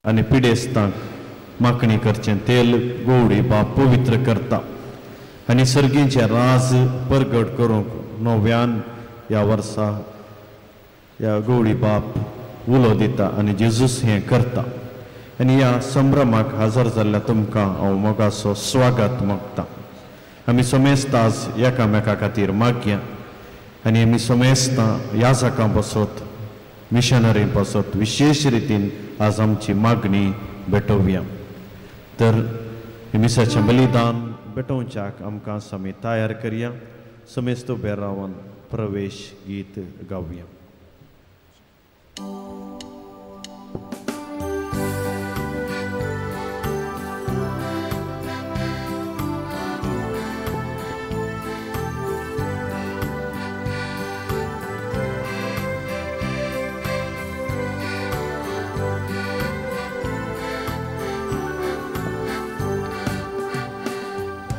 आनी पिडेस्तांक मागणी करचें तेल गोवडी बाप पवित्र करता आनी सर्गींचें राज परगट करूंक नव्यान ह्या वर्सा ह्या गवळी बाप उलो दिता आनी जेजूस हें करता. आनी ह्या संभ्रमाक हजर जाल्ल्या तुमकां हांव मोगाचो स्वागत मागता. आमी समेस्त आज एकामेका खातीर मागया आनी आमी समेस्तां याजकां पासत, मिशनरी पासत विशेश रितीन आज आमची मागणी भेटोवया. तर मिसाचें बलिदान भेटोवच्याक आमकां आमी तयार करया. समेस्त उबे रावन प्रवेश गीत गावया.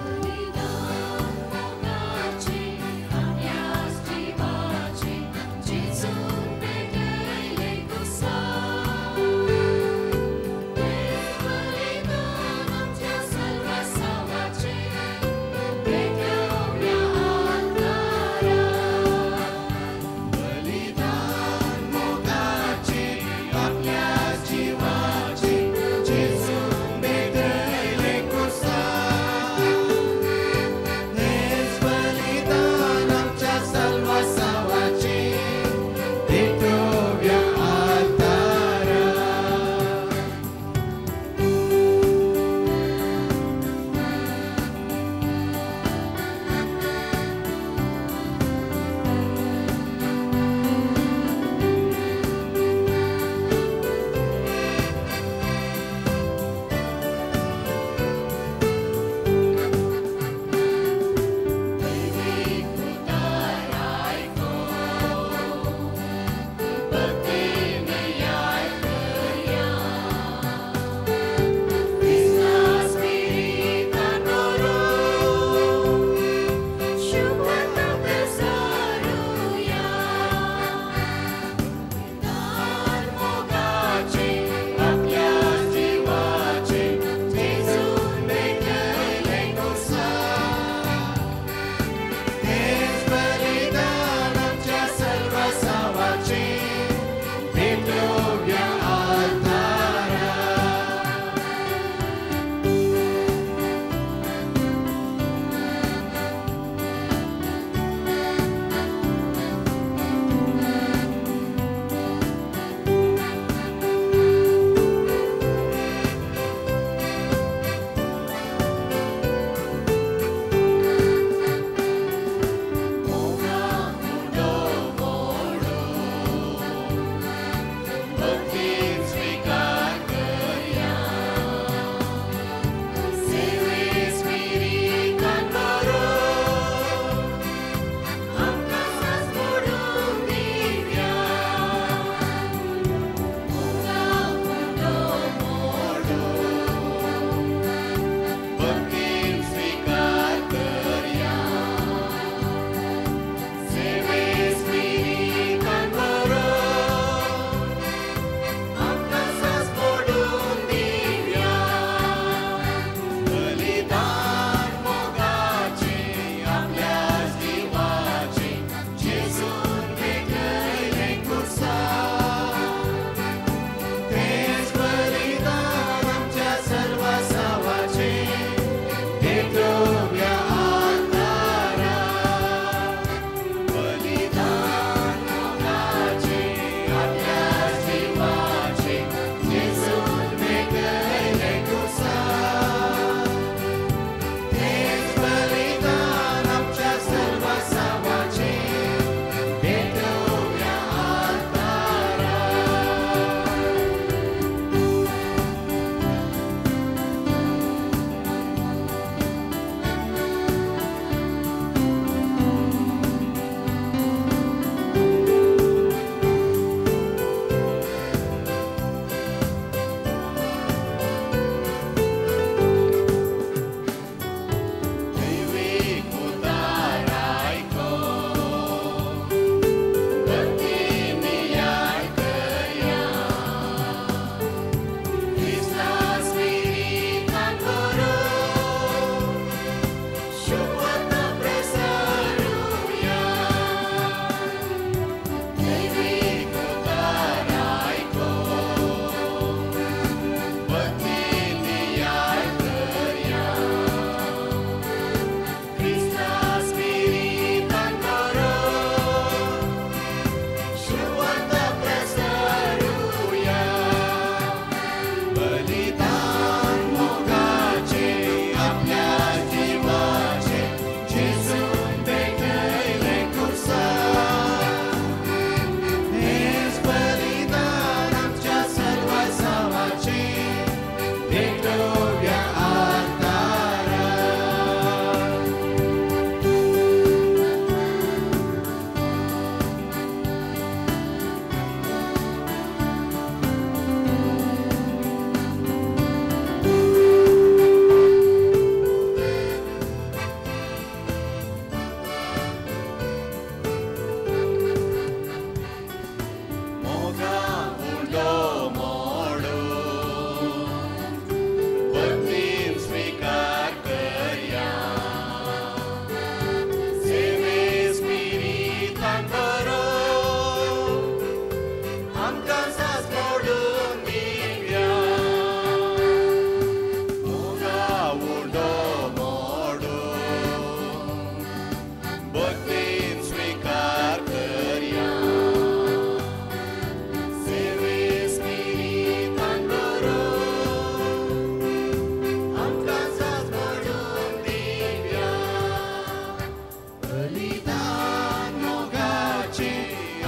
बलिदान मोगाचे, आम्यास जिवाचे,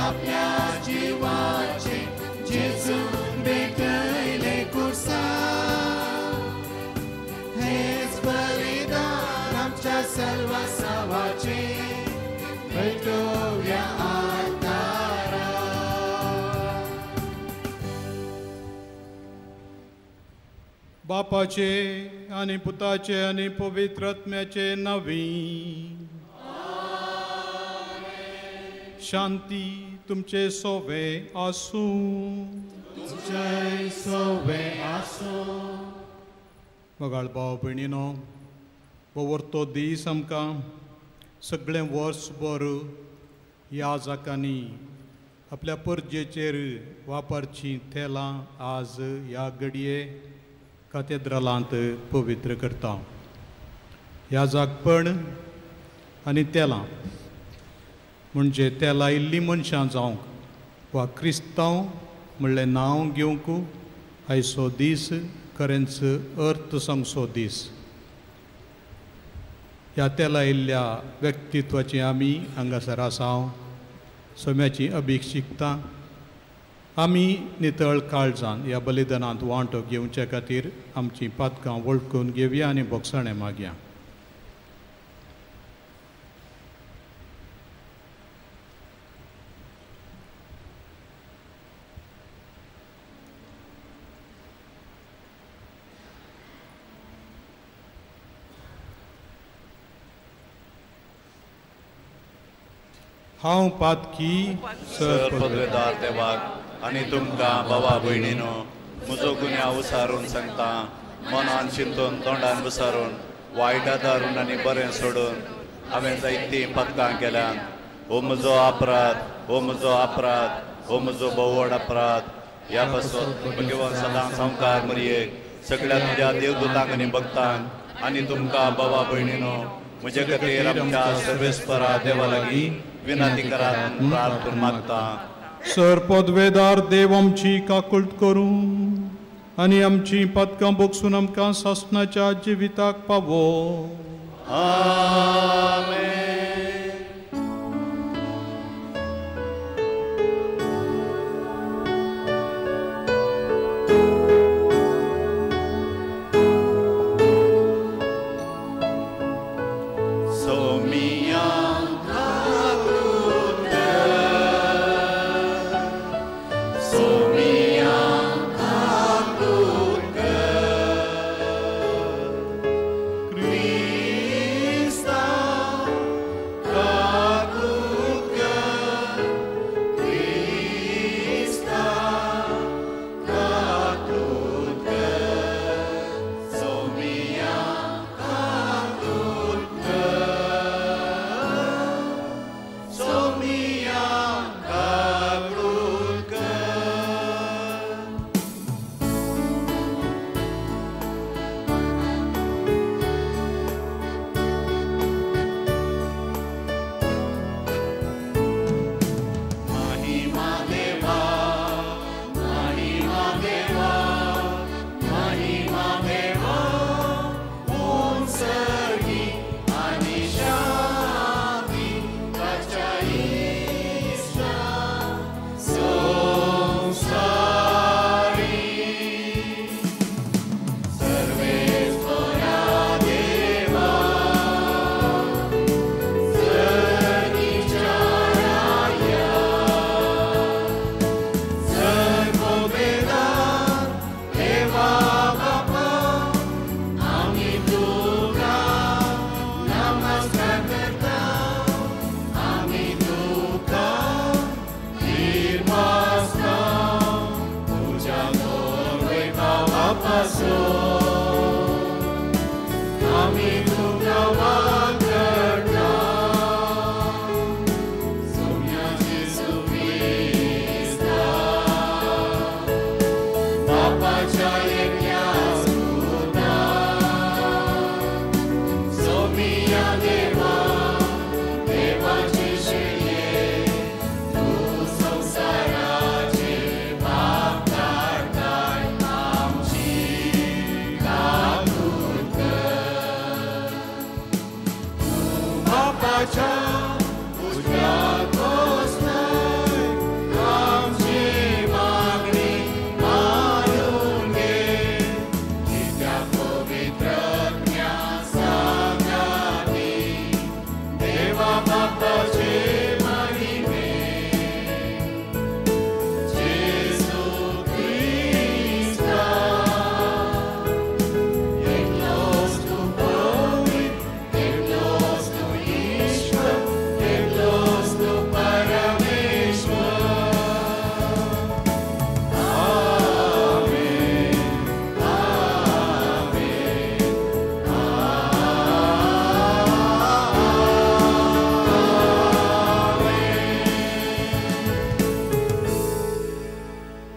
आपल्या जिवाचे जेजून भेटयले कुर्सार हेच बलिदान आमच्या सर्वस्वाचे भेटोवया आल्तारार. बापाचे आनी पुताचे आनी पवित्र आत्म्याचे नांवी शांती तुमचे सोवे आसूं. तुमचे सोवे आसूं. मोगाळ भाव भयणीनो, हो दीस आमकां सगळें वर्सभर ह्या जाकांनी आपल्या परजेचेर वापरचीं तेलां आज ह्या घडये कातेद्रालांत पवित्र करता. ह्या जागपण आनी तेलां म्हणजे तेलां इल्लीं मनशां जावंक वा क्रिस्तांव म्हणलें नांव घेवंक आयचो दीस खरेंच अर्थ सांगचो दीस. ह्या तेला इल्ल्या व्यक्तित्वाची आमी हांगासर आसा सोम्याची अभिशिकता. आमी नितळ काळजान ह्या बलिदानांत वांटो घेवचे खातीर आमचीं पातकां वळखून घेवया आनी भोगसाणें मागया. हांव पातकी सर पदवेदार देवाक आनी तुमकां बाबा भयणीनो म्हजो गुन्यांव उसारून सांगता. मनान चिंतून तोंडान उसारून वायट आदारून आनी बरें सोडून हांवें जायतीं पदकां केल्यात. हो म्हजो अपराध, हो म्हजो अपराध, हो म्हजो भोव व्हड अपराध. ह्या पासून भगवान सदां संवकार मरयेक सगळ्या तुज्या देवदूतांक आनी भक्तांक आनी तुमकां बाबा भयणीनो म्हजे खातीर आमच्या सर्वेस्परा देवा लागीं विनंती करात प्रार्थना मागता. सर पदवेदार देव आमची काकुळट करूं आनी आमची पदकां भोगसून आमकां सासणाच्या जिविताक पावो. आमेन.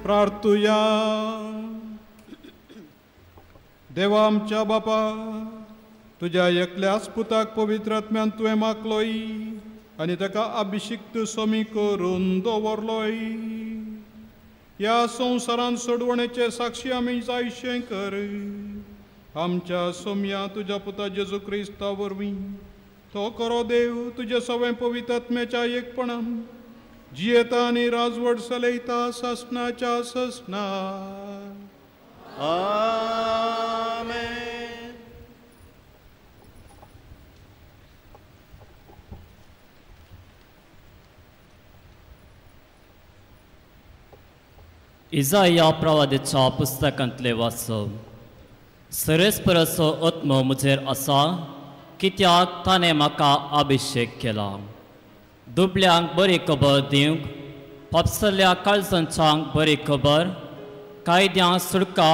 प्रार्थुया. देवा आमच्या बापा, तुज्या एकल्याच पुताक पवित्र आत्म्यान तुवें मागलोय आनी ताका अभिषिक्त सोमी करून दवरलोय. ह्या संवसारांत सोडवणेचे साक्षी आमी जायशें कर. आमच्या सोम्या तुज्या पुता जेजू क्रिस्ता वरवीं तो खरो देव तुज्या सवें पवित्र आत्म्याच्या एकपणान जियेता आनी राजवट चलयता ससनाच्या ससना. आमेन. इजाया प्रवादीच्या पुस्तकांतले वाचप. सरेस्पराचो आत्मो म्हजेर आसा, कित्याक ताणें म्हाका अभिषेक केला दुबल्यांक बरी खबर दिवंक, पापसल्या काळजांच्यांक बरी खबर, कायद्यांक सुटका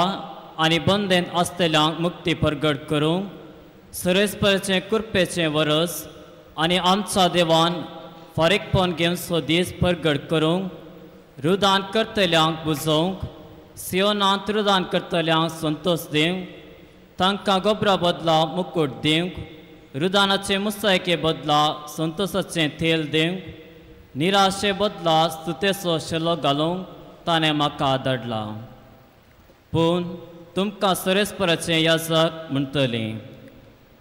आनी बंदेंत आसतल्यांक मुक्ती परगट करूंक, सरेस्पराचें कृपेचें वरस आनी आमच्या देवान फारीकपण घेवचो दीस परगट करूंक, रुदान करतल्यांक बुजोवंक, सियोनांत रुदान करतल्यांक संतोश दिवंक, तांकां गोबरा बदला मुकूट दिवंक, रुदानाचे मुसायके बदला संतोषाचें तेल दिवंक, निराशे बदला स्तुतेचो शेलो घालूंक ताणें म्हाका धाडला. पूण तुमकां सरेस्पराचें याजक म्हणटलीं,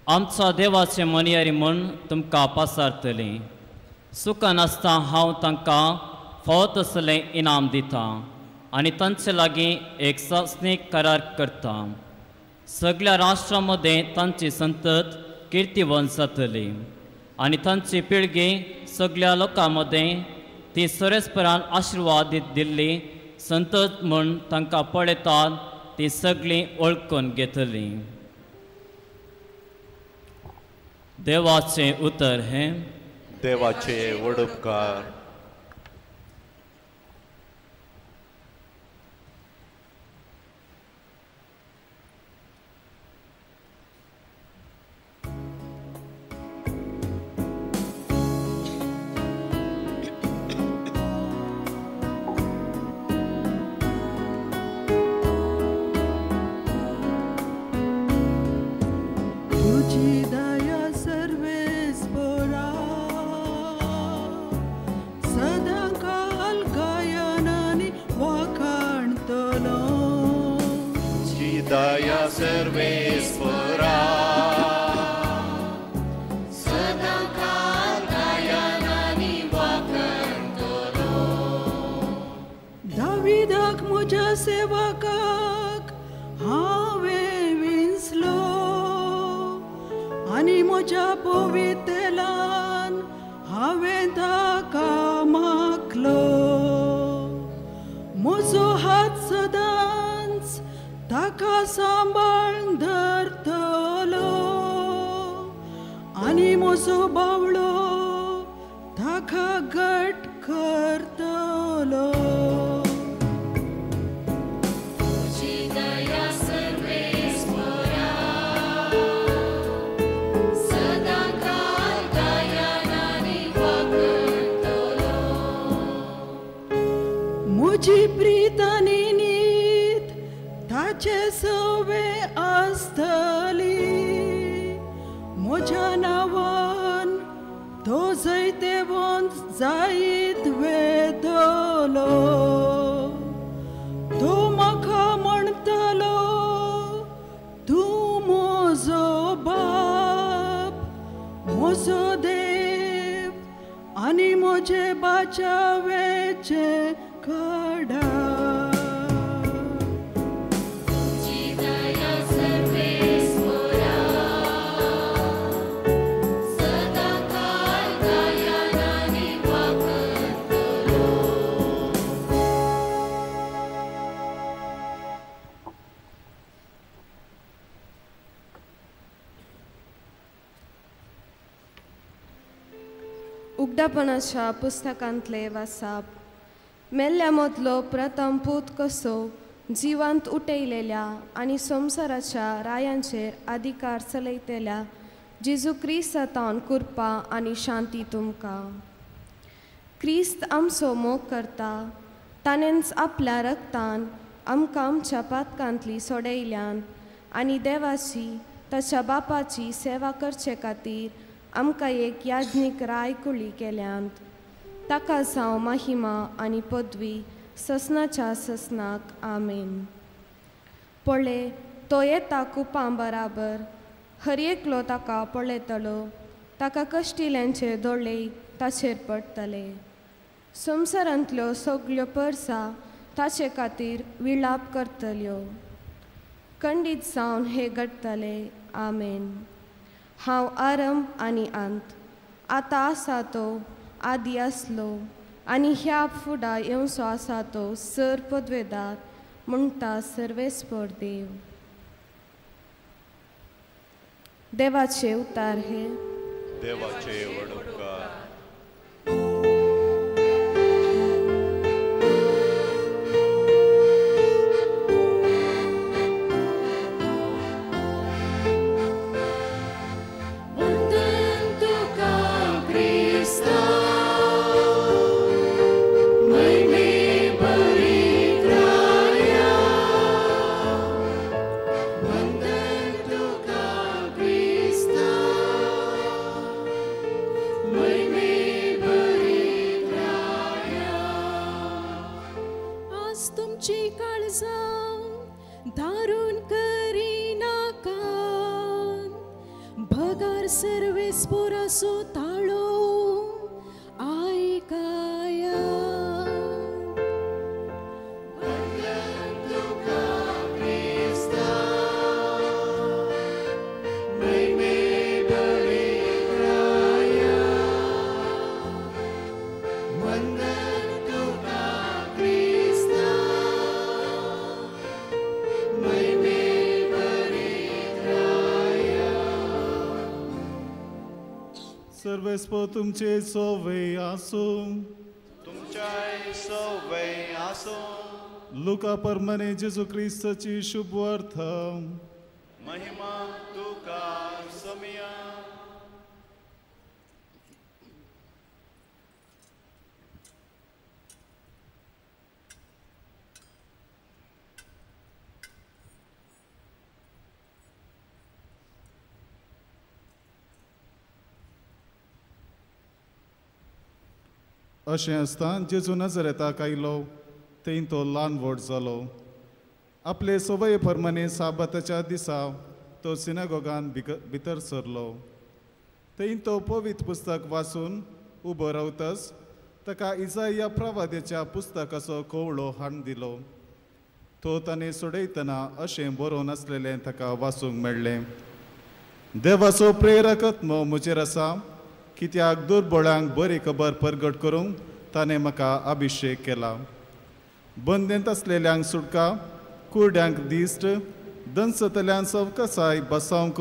आमच्या देवाचें मनयारी म्हूण तुमकां पासारतलीं. सुखान आसतना हांव तांकां फावो तसलें इनाम दिता आनी तांचे लागीं एक सासणीक करार करता. सगळ्या राष्ट्रां मदें तांची संतत किर्तिवंत जातली आनी तांची पिळगी सगळ्या लोकां मदें ती सरेस्परान आशिर्वाद दिल्ली संतत म्हूण तांकां पळयतात ती सगळीं वळखून घेतली. देवाचें उतर हें. देवाचे व्हड उपकार. दया सर्वेस्परा सदांकाल गायनानी वाखाणतलो. दावीदाक म्हज्या सेवकाक हांवें विंचलो आनी म्हज्या पवित्रतेलान हांवें ताका मागलो. म्हजो हात सदांच ताका सांबाळ धरतलो आनी म्हजो बावळो ताका घट करतलो. म्हजी प्रीत आनी नीत ताचे सवे आसतली. म्हज्या नांवान तो जैतेवंत जायत वेतलो. तो म्हाका म्हणटलो, तूं म्हजो बाप, म्हजो देव आनी म्हजे बाचावेचें कडा. उगडापणाच्या पुस्तकांतले वासाप. मेल्ल्या मदलो प्रथम पूत कसो जिवांत उठयलेल्या आनी संवसाराच्या रायांचेर अधिकार चलयतल्या जेजू क्रिस्तान कृपा आनी शांती तुमकां. क्रिस्त आमचो मोग करता, ताणेंच आपल्या रक्तान आमकां आमच्या पातकांतली सोडयल्यान आनी देवाची ताच्या बापाची सेवा करचे खातीर आमकां एक याज्ञीक राय कुळी केल्यांत. ताका जावं महिमा आनी पदवी ससनाच्या ससनाक. आमेन. पळय, तो येता कुपां बराबर, हर एकलो ताका पळयतलो, ताका कश्टिल्यांचे दोळे ताचेर पडटले. संवसारांतल्यो सगल्यो परसा ताचे खातीर विलाप करतल्यो. खंडीत जावन हे घडटले. आमेन. हांव आरंभ आनी अंत, आतां आसा तो, आदी आसलो आनी ह्या फुडा येवचो आसा तो सर पदवेदार म्हणटा सर्वेस्पर देव. देवाचे उतार हे. देवाचे व्हड उपकार. सर्वेस्पर तुमचे सोवे आसूं. तुमच्याय सोवे आसूं. लुका परमने जेजू क्रिस्ताची शुभवार्थ. महिमा तुका समिया. अशें आसतना जेजू नजरेताक आयलो, थंय तो ल्हान व्हड जालो. आपले सवये प्रमाणे साबाताच्या दिसा तो सिनागोगान भितर सरलो. थंय तो पवित्र पुस्तक वाचून उबो रावतच ताका इजाया प्रवाद्याच्या पुस्तकाचो कवळो हाडून दिलो. तो ताणें सोडयतना अशें बरोवन आसलेलें ताका वाचूंक मेळ्ळें. देवाचो प्रेरक आत्मो म्हजेर आसा, कित्याक दुर्बळांक बरी खबर परगट करूंक ताणें म्हाका अभिशेक केला. बंदेंत आसलेल्यांक सुटका, कुरड्यांक दिश्ट, दंसतल्यांक सवकसाय बसावंक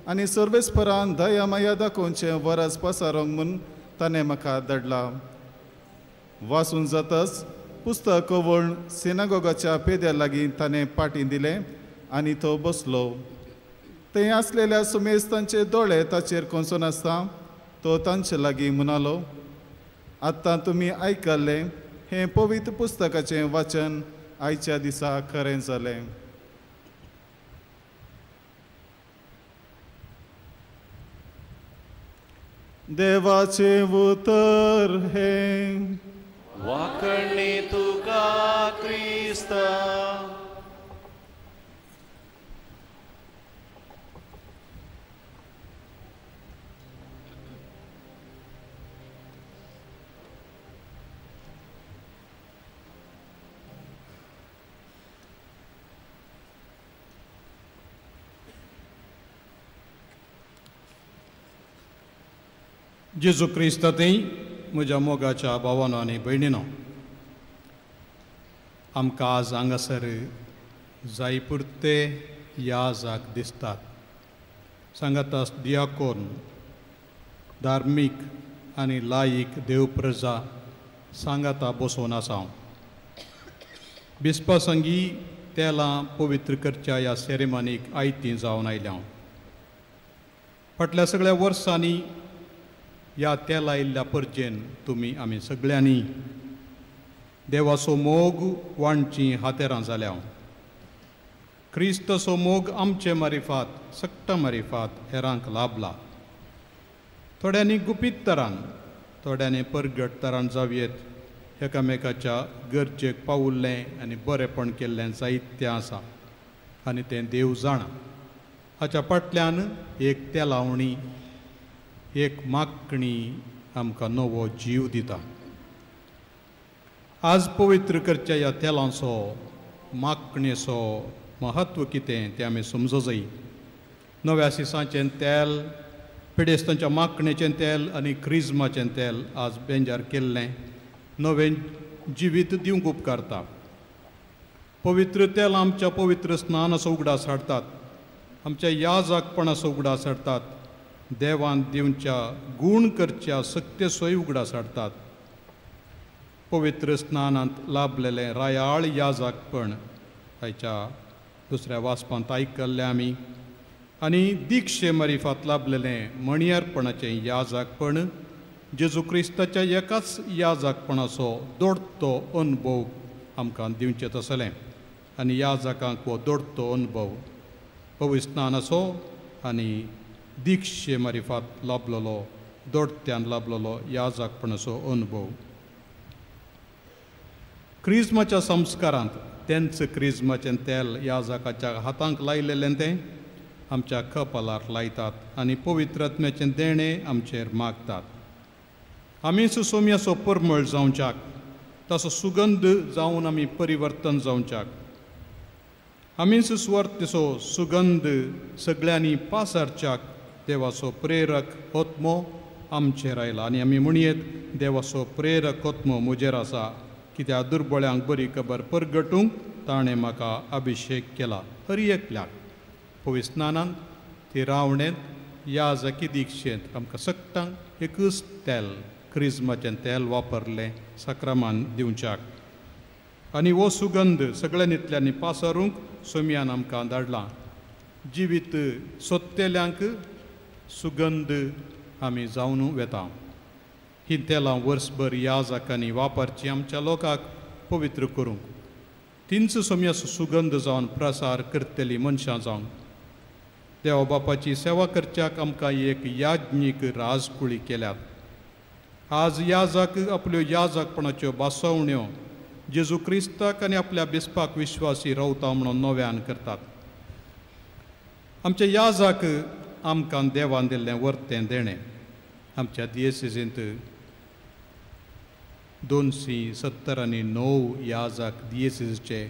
आनी सर्वेस्परान दया माया दाखोवचें वरस पसारोंक म्हूण ताणें म्हाका धाडला. वाचून जातच पुस्तक कवळ सिनागोगाच्या पेद्या लागीं ताणें पाटी दिलें आनी तो बसलो. थंय आसलेल्या सुमेस्तांचे दोळे ताचेर कोसोन आसता तो तांचे लागीं म्हणालो, आतां तुमी आयकल्लें हें पवित्र पुस्तकाचें वाचन आयच्या दिसा खरें जालें. देवाचें उतर हें. वाकणी तुका क्रिस्ता. जेजू क्रिस्तांतय म्हज्या मोगाच्या भावानो आनी भयणीनो, आमकां आज हांगासर जायपुरते याजाक दिसतात. सांगातास दियाकोन, धार्मीक आनी लायीक देवप्रजा सांगाता बसोवन आसा. हांव बिस्पा संगी तेलां पवित्र करच्या ह्या सेरेमनीक आयती जावन आयल्या. हांव फाटल्या सगळ्या वर्सांनी ह्या तेला आयिल्ल्या परजेन तुमी आमी सगळ्यांनी देवाचो मोग वांटची हातेरां जाल्या. क्रिस्ताचो मोग आमचे मारिफात सट्टा मारिफात हेरांक लाभला. थोड्यांनी गुपीत तरान, थोड्यांनी परगट तरान जावयेत एकामेकाच्या गरजेक पावुल्लें आनी बरेंपण केल्लें जायतें आसा आनी तें देव जाणा. हाच्या फाटल्यान एक तेलावणी, एक मागणी आमकां नवो जीव दिता. आज पवित्र करच्या ह्या तेलांचो, मागणेचो महत्व कितें तें आमी समजो जाय. नव्या सिसांचें तेल, पिडेस्तांच्या मागणेचें तेल आनी क्रिज्माचें तेल आज बेंजार केल्लें नवें जिवीत दिवंक उपकारता. पवित्र तेल आमच्या पवित्र स्नानाचो उगडास हाडटात, आमच्या याजाकपणाचो उगडास हाडटात, देवान दिवच्या गूण करच्या सक्तेचोय उगडास हाडटात. पवित्र स्नानांत लाभलेलें रायाळ याजाकपण आयच्या दुसऱ्या वाचपांत आयकल्लें आमी, आनी दिक्षे मारिफात लाभलेलें मणयारपणाचें याजाकपण जेजू क्रिस्ताच्या एकाच याजाकपणाचो दोडतो अनुभव आमकां दिवचें तसलें. आनी याजाकांक हो दोडतो अनुभव पवित्र स्नानाचो आनी दिक्षे मारिफात लाभलेलो दोडत्यान लाभलेलो याजाकपणाचो अनुभव. क्रिज्माच्या संस्कारांत तेंच क्रिज्माचें तेल याजाकाच्या हातांक लायलेलें तें आमच्या कपालार लायतात आनी पवित्र आत्म्याचें देणें आमचेर मागतात. आमीच सोम्याचो परमळ जावच्याक, ताचो सुगंध जावन आमी परिवर्तन जावच्याक, आमीच सुवार्थेचो सुगंध सगळ्यांनी पासारच्याक देवाचो प्रेरक आत्मो आमचेर आयला. आनी आमी म्हणयेत, देवाचो प्रेरक आत्मो म्हजेर आसा, कित्याक दुर्बळ्यांक बरी खबर परगटूंक ताणें म्हाका अभिशेक केला. हर एकल्याक पवित्र स्नानांत, ती रावणेंत, याजकी दिक्षेंत आमकां सगटांक एकूच तेल, क्रिज्माचें तेल वापरलें साक्रामान दिवच्याक. आनी हो सुगंध सगळ्यांनी पासारूंक सोम्यान आमकां धाडला. जिवीत सोदतेल्यांक सुगंध आमी जावन वेता. ही तेलां वर्सभर याजकांनी वापरची आमच्या लोकांक पवित्र करूंक, तींच सोम्याचो सुगंध जावन प्रसार करतली मनशां जावन देवा बापाची सेवा करच्याक आमकां एक याज्ञीक राजकुळी केल्यात. आज याजक आपल्यो याजकपणाच्यो बासवण्यो जेजू क्रिस्ताक आनी आपल्या बिस्पाक विश्वासी रावता म्हणून नव्यान करतात. आमचे याजक आमकां देवान दिल्लें वर्तें देणें. आमच्या दियेसींत 279 याजक दियेसीचे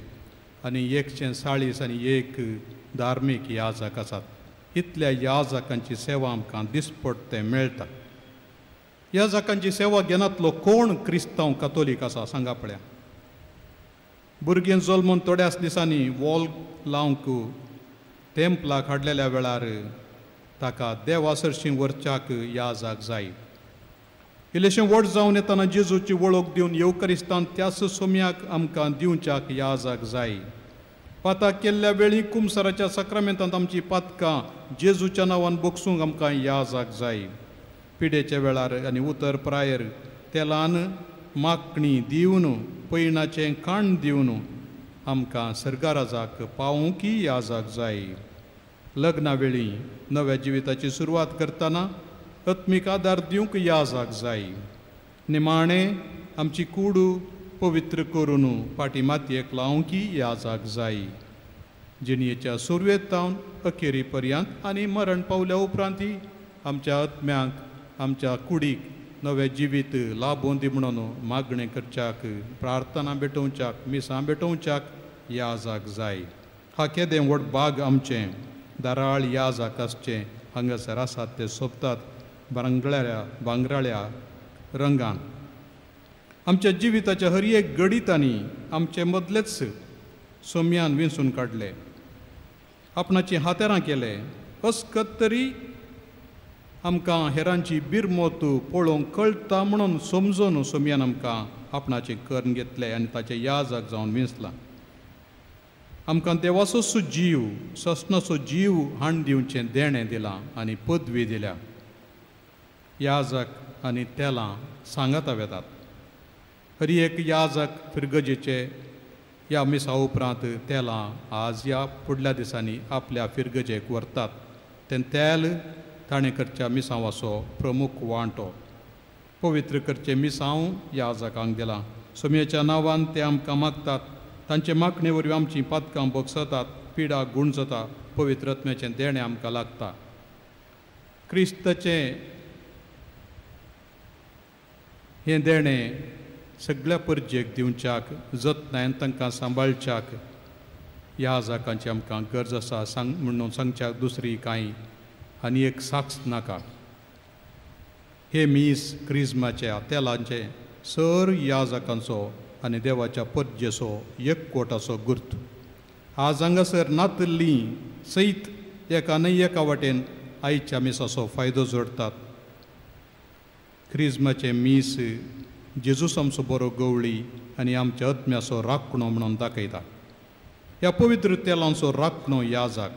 आनी 141 धार्मीक याजक आसात. इतल्या याजकांची सेवा आमकां दिसपट्टे मेळटा. याजकांची सेवा घेनातलो कोण क्रिस्तांव कातोलीक आसा सांगा पळया. भुरगीं जल्मून थोड्याच दिसांनी वॉल लावंक तेंपलाक हाडलेल्या वेळार ताका देवा सरशीं व्हरच्याक याजक जाय. इल्लेशें व्हड जावन येतना जेजूची वळख दिवन येवकरिस्तान त्याच सोम्याक आमकां दिवच्याक याजक जाय. पाताक केल्ल्या वेळी कुमसराच्या साक्रामेंतांत आमची पातकां जेजूच्या नांवान बोगसूंक आमकां याजक जाय. पिडेच्या वेळार आनी उतर प्रायर तेलान मागणी दिवन पयणाचें काण दिवन आमकां सर्गाराजाक पावोवंक याजक जाय. लग्ना वेळी नव्या जिविताची सुरवात करतना आत्मीक आदार दिवंक याजक जाय. निमाणें आमची कूड पवित्र करून फाटी मातयेक लावंक याजक जाय. जिणयेच्या सुरवेत तावन अखेरी पर्यंत आनी मरण पावल्या उपरांत आमच्या आत्म्यांक आमच्या कुडीक नवें जिवीत लाभोवन दी म्हणून मागणें करच्याक, प्रार्थना भेटोवच्याक, मिसां भेटोवच्याक याजक जाय. हा केदें व्हड बाग आमचें दाराळ याजक आसचें हांगासर आसात ते सोबतात बांगड्या भांगराळ्या रंगान. आमच्या जिविताच्या हर एक गडितांनी आमचे मदलेच सोम्यान विंचून काडले, आपणाची हातेरां केले. अस्कत तरी आमकां हेरांची बिरमोत पळोवंक कळटा म्हणून समजून सोम्यान आमकां आपणाचें करून घेतलें आनी ताचें याजक जावन विंचलां. आमकां देवाचो जीव, ससनाचो जीव हाण दिवचें देणें दिलां आनी पदवी दिल्या. याजक आनी तेलां सांगाता वेतात. हर एक याजक फिरगजेचे ह्या मिसा उपरांत तेलां आज ह्या फुडल्या दिसांनी आपल्या फिरगजेक व्हरतात. तें तेल ताणें करच्या मिसांवाचो प्रमुख वांटो. पवित्र करचें मिसांव याजकांक दिलां. सोमयेच्या नांवान ते आमकां मागतात. तांचे मागणे वरवीं आमचीं पातकां भोगसतात, पिडा गूण जाता, पवित्र आत्म्याचें देणें आमकां लागता. क्रिस्ताचें हें देणें सगळ्या परजेक दिवच्याक जतनायन तांकां सांबाळच्याक ह्या जाकांची आमकां गरज आसा. सांग म्हणून सांगच्याक दुसरी कांय आनी एक साक्ष नाका. हे मीस क्रिज्माच्या तेलांचे सर याजकांचो आनी देवाच्या परजेचो एकवटाचो गुर्त. आज हांगासर नातल्ली सयत एका न्हय एका वाटेन आयच्या मिसाचो फायदो जोडटात. क्रिज्माचें मीस जेजूस आमचो बरो गवळी आनी आमच्या आत्म्याचो राखणो म्हणून दाखयता. ह्या पवित्र तेलांचो राखणो याजक.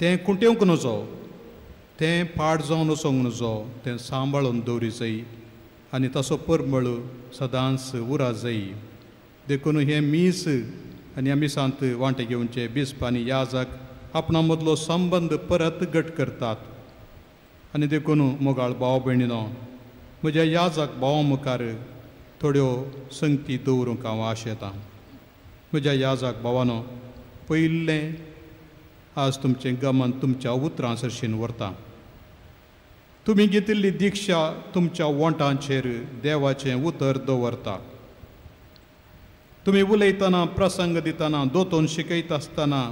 तें कुंटेवंक नजो, तें पाड जावन वचोंक नजो, तें सांबाळून दवरी जाय आनी ताचो परमळ सदांच उरा जाय. देखून हें मीस आनी ह्या मिसांत वांटे घेवचे बिस्प आनी याजक आपणा मदलो संबंद परत घट करतात. आनी देखून मोगाळ भाव भयणीनो, म्हज्या याजक भावा मुखार थोड्यो संगती दवरूंक हांव आशेतां. म्हज्या याजक भावानो, पयलें आज तुमचें गमन तुमच्या उतरां सरशीन व्हरता. तुमी घेतिल्ली दिक्षा तुमच्या वोंटांचेर देवाचें उतर दवरता. तुमी उलयतना, प्रसंग दितना, दोतोन शिकयता आसतना,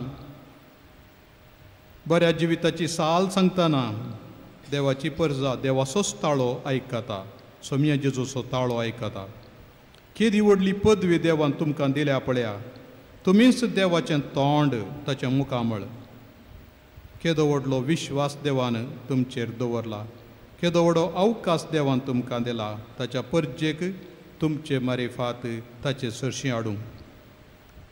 बऱ्या जिविताची साल सांगतना देवाची परजा देवाचोच ताळो आयकता, सोमया जेजूचो ताळो आयकता. केदी व्हडली पदवी देवान तुमकां दिल्या पळया. तुमीच देवाचें तोंड, ताचें मुखामळ. केदो व्हडलो विश्वास देवान तुमचेर दवरला, केदो व्हडलो अवकाश देवान तुमकां दिला ताच्या परजेक तुमचे मारिफात ताचे सरशीं हाडूंक.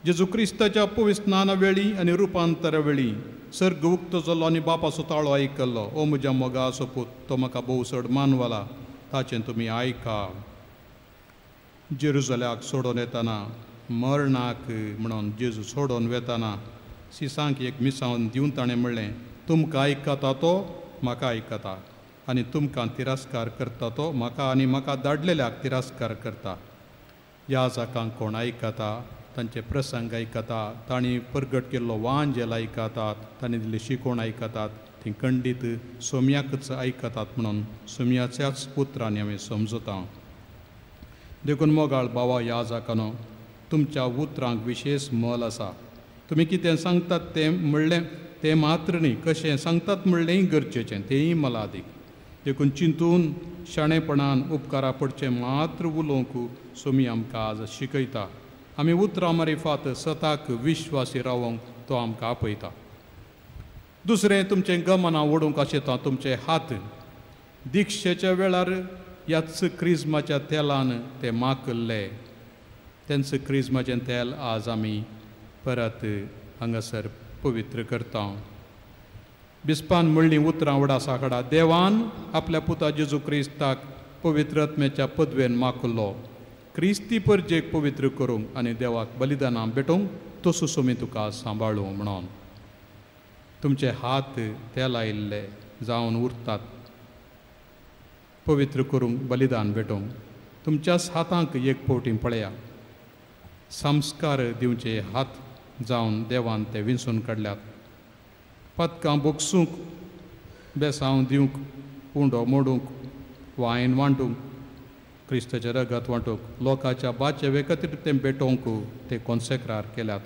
जेजू क्रिस्ताच्या पवित्र वेळी आनी रुपांतरा वेळी सर्ग उक्तो जालो आनी बापाचो ताळो आयकल्लो, ओ म्हज्या मोगाचो पूत, तो म्हाका भोव चड मानवला, ताचें तुमी आयका. जेरुजल्याक सोडून येतना, मरणाक म्हणून जेजू सोडून वेतना सिसांक एक मिसावन दिवन ताणें म्हणलें, तुमकां आयकता तो म्हाका आयकता आनी तुमकां तिरस्कार करता तो म्हाका आनी म्हाका धाडलेल्याक तिरस्कार करता. ह्या जाकांक कोण आयकता, तांचे प्रसंग आयकता, तांणी परगट केल्लो वांजेल आयकतात, तांणी दिल्ली शिकवण आयकतात, ती खंडीत सोम्याकच आयकतात म्हणून सोम्याच्याच उतरांनी हांवें समजता. देखून मोगाळ भावा ह्या जाकानो, तुमच्या उतरांक विशेश मोल आसा. तुमी कितें सांगतात तें म्हणलें तें मात्र न्ही, कशें सांगतात म्हणलेंय गरजेचें, तेंय मलादीक. देखून चिंतून शाणेपणान उपकारा पडचें मात्र उलोवंक सोमी आमकां आज शिकयता. आमी उतरां मारिफात सताक विश्वासी रावोंक तो आमकां आपयता. दुसरें, तुमचें गमनां ओडूंक आशेता तुमचे हात. दिक्षेच्या वेळार ह्याच क्रिज्माच्या तेलान ते माकल्ले. तेंच क्रिज्माचें तेल आज आमी परत हांगासर पवित्र करता. बिस्पान म्हणलीं उतरां व्हडा साकडा, देवान आपल्या पुता जेजू क्रिस्ताक पवित्र आत्म्याच्या पदवेन माकल्लो, क्रिस्ती परजेक पवित्र करूंक आनी देवाक बलिदानां भेटोवंक तसो सोमी तुका सांबाळूं म्हणून. तुमचे हात तेल आयिल्ले जावन उरतात पवित्र करूंक, बलिदान भेटोवंक. तुमच्याच हातांक एक फावटी पळया, संस्कार दिवचे हात जावन देवान ते विंचून काडल्यात. पदकां बोगसूंक, बेसांव दिवंक, उंडो मोडूंक, वायन वांटूंक, क्रिस्ताचें रगत वांटूंक, लोकांच्या बाचे खातीर तें भेटोवंक ते कोन्सेक्रार केल्यात.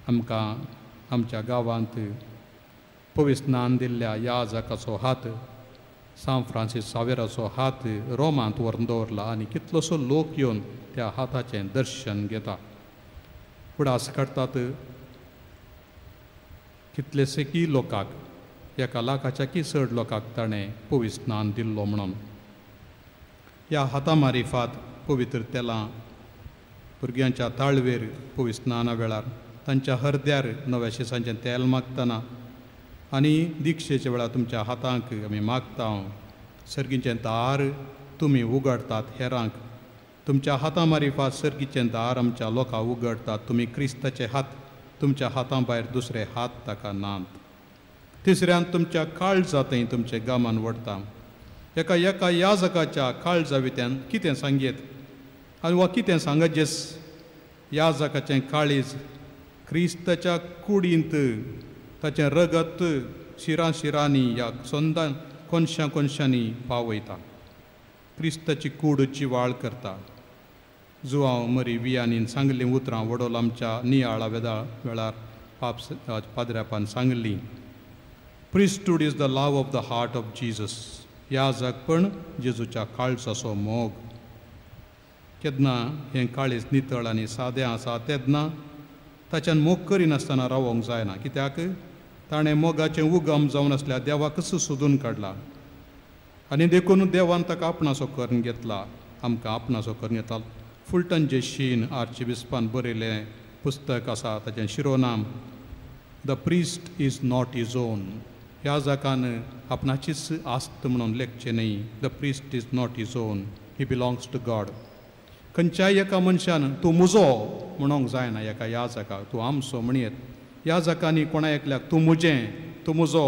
आमकां आमच्या गांवांत पवित्र स्नान दिल्ल्या ह्या जाकाचो हात, सांत फ्रांसीस सावेराचो हात रोमांत व्हरून दवरला आनी कितलोसो लोक येवन त्या हाताचें दर्शन घेता. उडास काडटात कितलेशेकी लोकांक, एका लाखाच्या की चड लोकांक ताणें पवित्र स्नान दिल्लो म्हणून. ह्या हाता मारिफात पवित्र तेलां भुरग्यांच्या ताळवेर पवित्र स्नाना वेळार, तांच्या हरद्यार नव्या शिसांचें तेल मागतना आनी दिक्षेच्या वेळार तुमच्या हातांक आमी मागता. सर्गीचें दार तुमी उगडटात हेरांक. तुमच्या हातां मारिफात सर्गीचें दार आमच्या लोकांक उगडटात. तुमी क्रिस्ताचे हात, तुमच्या हातां भायर दुसरे हात ताका नात. तिसऱ्यान तुमच्या काळजा थंय तुमचें गामान वडटा. एका एका याजकाच्या काळजा वित्यान कितें सांगयेत आनी वा कितें सांगत जेस. याजकाचें काळीज क्रिस्ताच्या कुडींत ताचें रगत शिरां शिरांनी ह्या सोंदान कोनशां कोनशांनी पावयता. क्रिस्ताची कूड जिवाळ करता. जुआंव मरी वियानीन सांगलीं उतरां वडोल आमच्या नियाळा वेळार पाप पाद्र्यापान सांगली. Priesthood is the love of the heart of Jesus. याजकपण जेजूच्या काळजाचो मोग. केन्ना हें काळीज नितळ आनी सादें आसा तेन्ना ताच्यान मोग करिनासतना रावोंक जायना. कित्याक ताणें मोगाचें उगम जावन आसल्यार देवाकच सोदून काडला आनी देखून देवान ताका आपणासो करून घेतला, आमकां आपणासो करून घेतला. फुलटन जे शीन आर्चिबिस्पान बरयलें पुस्तक आसा ताचें शिरोनाम the priest is not his own. ह्या जाकान आपणाचीच आस्त म्हणून लेखचें न्हय. The priest is not his own, he belongs to God. खंयच्याय एका मनशान तूं म्हजो म्हणूंक जायना एका याजकाक, तूं आमचो म्हणयेत. याजकांनी कोणा एकल्याक तूं म्हजें, तूं म्हजो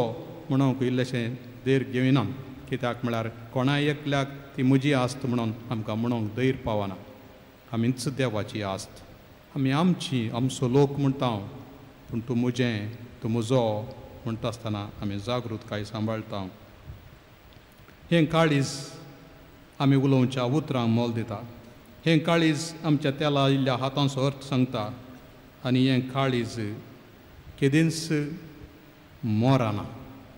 म्हणूंक इल्लेशें धैर्य घेवना. कित्याक म्हळ्यार कोणा एकल्याक ती म्हजी आस्त म्हणून आमकां म्हणूंक धैर्य पावना. आमीच देवाची आस्त, आमी आमची, आमचो लोक म्हणटा, पूण तूं म्हजें, तूं म्हजो म्हणटा आसतना आमी जागृतकाय सांबाळटा. हें काळीज आमी उलोवच्या उतरांक मोल दिता. हें काळीज आमच्या तेला इल्ल्या हातांचो अर्थ सांगता आनी हें काळीज केदींच मोराना,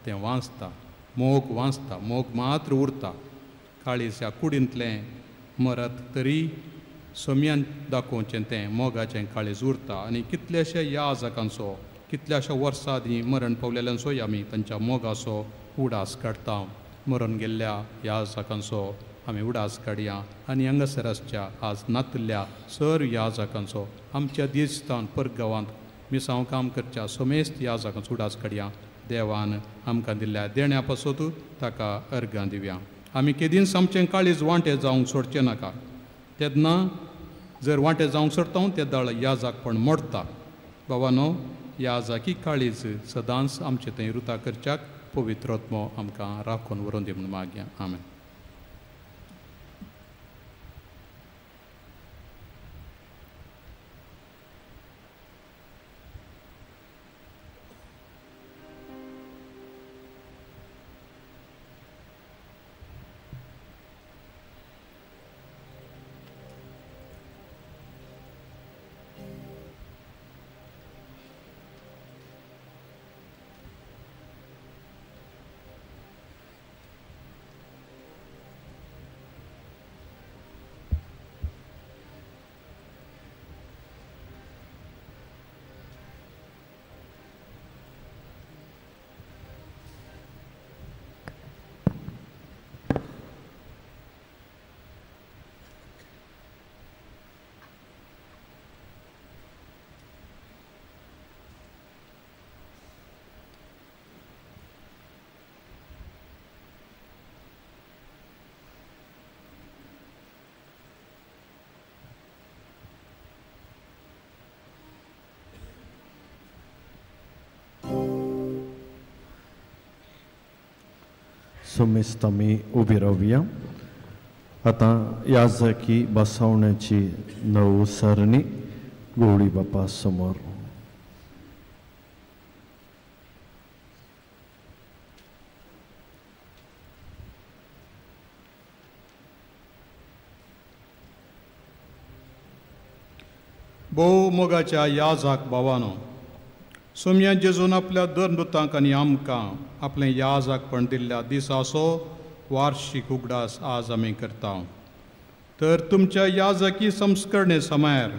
तें वांचता, मोग वांचता, मोग मात्र उरता. काळीज ह्या कुडींतलें मरत तरी सोम्यान दाखोवचें तें मोगाचें काळीज उरता. आनी कितल्याश्या याजकांचो, कितल्याश्या वर्सां आदीं मरण पावलेल्यांचोय आमी तांच्या मोगाचो उडास काडटा. मरण गेल्ल्या याजकांचो आमी उडास काडया आनी हांगासर आसच्या आज नातल्या सर याजकांचो, आमच्या देशस्थान परगांवांत मिसांव काम करच्या समेस्त याजकांचो उडास काडया. देवान आमकां दिल्ल्या देण्या पासत ताका अर्गां दिवया. आमी केदींच आमचें काळीज वांटे जावंक सोडचें नाका. तेन्ना जर वांटे जावंक सोडटा तेदाळ याजकपण मोडटा. बाबानो, याजकी काळीज सदांच आमचें थंय रुता करच्याक पवित्र आत्मो आमकां राखून व्हरून दी म्हूण मागया. आमेन. सोमेस्त आमी उबी रावया. आतां याजकी बसवण्याची नव सरणी गोवळी बापा समोर. भोव मोगाच्या याजाक भावानो, सोम्या जेजून आपल्या दर मृतांक आनी आमकां आपलें याजकपण दिल्ल्या दिसाचो वार्षिक उगडास आज आमी करता. तर तुमच्या याजकी संस्करणे समयार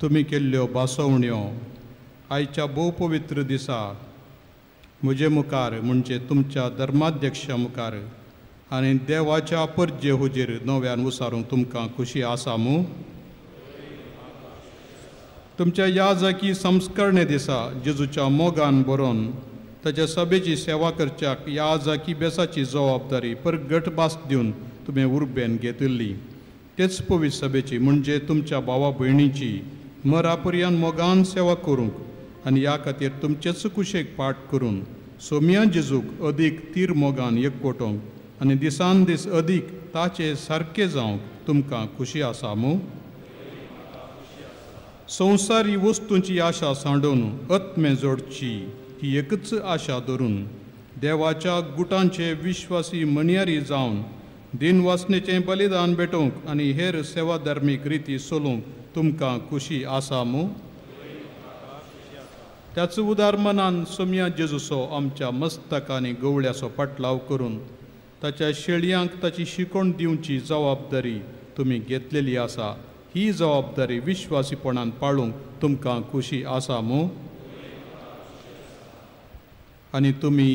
तुमी केल्ल्यो भासोवण्यो आयच्या भोव पवित्र दिसा म्हजे मुखार म्हणजे तुमच्या धर्माध्यक्षा मुखार आनी देवाच्या परजे हुजीर नव्यान उसारूंक तुमकां खुशी आसा मू? तुमच्या याजकी संस्करणे दिसा जेजूच्या मोगान बरोवन ताच्या सभेची सेवा करच्याक याजकी बेसाची जबाबदारी परगट भास दिवन तुवें उर्बेन घेतिल्ली तेच पवित्र सभेची म्हणजे तुमच्या भावा भयणीची मरापर्यान मोगान सेवा करूंक आनी ह्या खातीर तुमचेच कुशेक पाठ करून सोम्या जेजूक अदीक तीर मोगान एकवटोवंक आनी दिसान दीस अदीक ताचे सारके जावंक तुमकां खुशी आसा मू. संवसारी वस्तूंची आशा सांडून आत्मे जोडची ही एकच आशा धरून देवाच्या गुटांचे विश्वासी मणयारी जावन दिनवासनेचें बलिदान भेटोवंक आनी हेर सेवा धार्मीक रिती चलोवंक तुमकां खुशी आसा मू. त्याच उदार मनान सोम्या जेजूचो आमच्या मस्तकांनी गवळ्याचो पाटलाव करून ताच्या शेळयांक ताची शिकवण दिवची जबाबदारी तुमी घेतलेली आसा. ही जबाबदारी विश्वासीपणान पाळूंक तुमकां खुशी आसा मू. आनी तुमी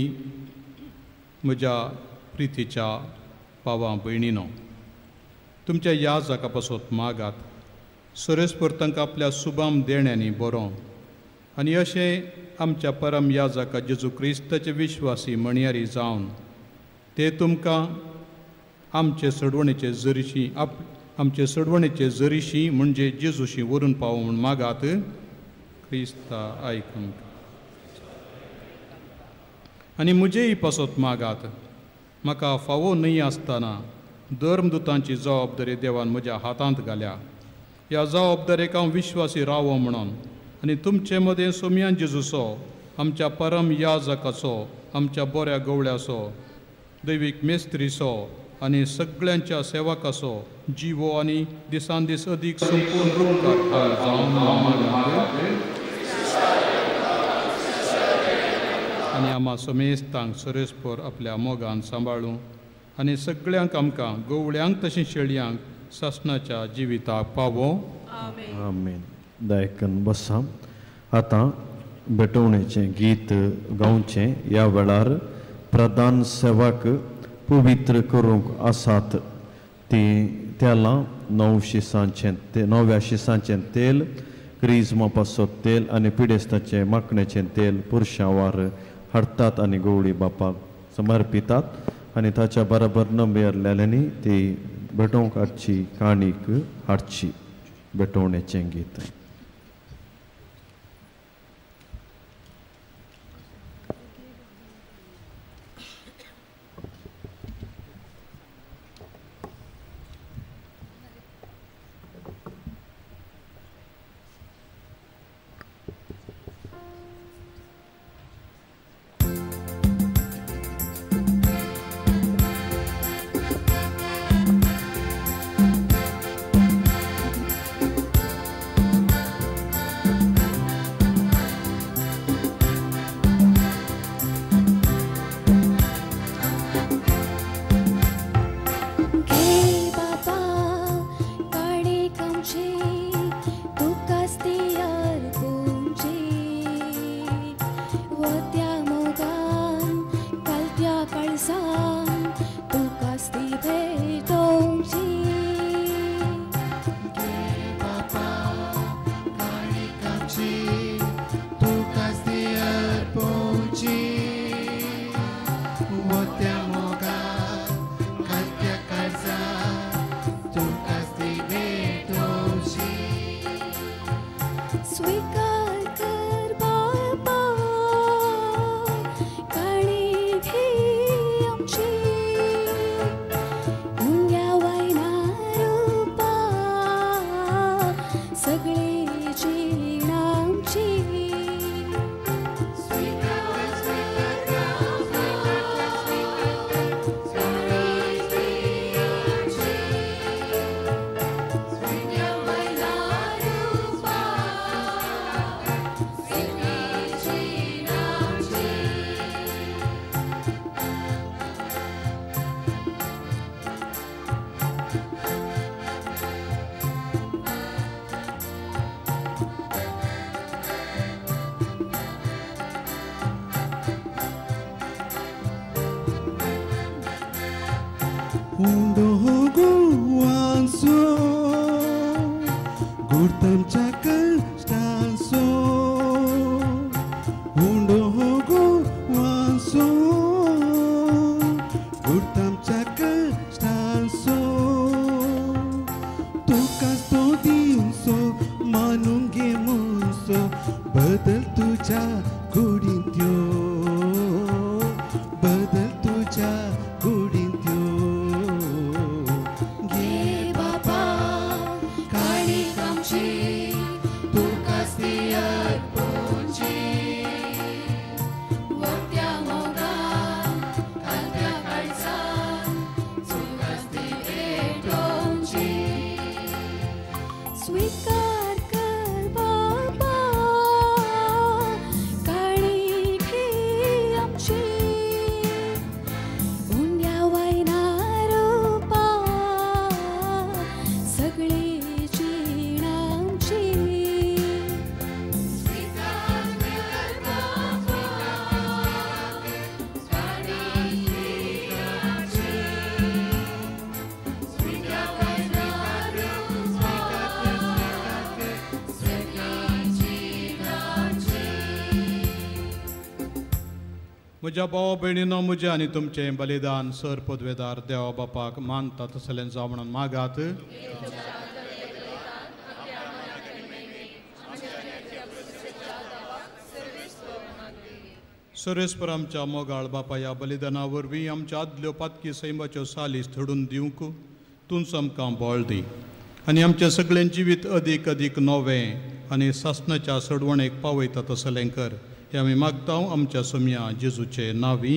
म्हज्या प्रितीच्या भावां भयणीनो तुमच्या ह्या जाका पासत मागात सरेस्पर तांकां आपल्या सुबाम देण्यांनी बरो आनी अशें आमच्या परम याजका जेजू क्रिस्ताचे विश्वासी म्हणयारी जावन ते तुमकां आमचे सोडवणेचे जरीशी आमचे सोडवणेचे जरीशी म्हणजे जेजूशी व्हरून पावो म्हूण मागात. क्रिस्ता आयकूंक आनी म्हजेय पासत मागात. म्हाका फावो न्हय आसतना धर्मदुतांची जबाबदारी देवान म्हज्या हातांत घाल्या. ह्या जबाबदारेक हांव विश्वासी रावो म्हणून आनी तुमचे मदें सोम्या जेजूचो आमच्या परम याजकाचो आमच्या बऱ्या गवळ्याचो दैवीक मेस्त्रीचो आनी सगळ्यांच्या सेवकाचो जिवो आनी दिसान दीस अदीक संपूर्ण रुपकार जावन आनी आमा समेस्तांक सरेस्पर आपल्या मोगान सांबाळूं आनी सगळ्यांक आमकां गवळ्यांक तशें शेळयांक सासणाच्या जिविताक पावो. आमेन. दायकन बसा. आतां भेटवणेचें गीत गावचें. ह्या वेळार प्रधान सेवक पवित्र करूंक आसात तीं तेलां 9 शिसांचें 9व्या शिसांचें तेल, क्रिज्मा पासत तेल आनी पिडेस्ताचें माकणेचें तेल पुरशांवार हाडटात आनी गवळी बापाक समर्पितात आनी ताच्या बराबर नंबेरलेल्यांनी ती भेटोवंक हाडची काणीक हाडची. भेटवणेचें गीत. स्वीकार कर बाबा काळीकी आमची उंड्या वायना रुपा सगळी जीण आमची म्हज्या भाव भयणीनो म्हजें आनी तुमचें बलिदान सर पदवेदार देवा बापाक मानता तसलें जावं म्हणून मागात. सर्वेस्पर आमच्या मोगाळ बापा ह्या बलिदाना वरवीं आमच्या आदल्यो पातकी सैमाच्यो सालीस थडून दिवंक तूंच आमकां बळ दी आनी आमचें सगळें जिवीत अदीक अदीक नवें आनी सासणाच्या सडवणेक पावयता तसलें कर. हे आमी मागता आमच्या सोम्या जेजूचे नांवी.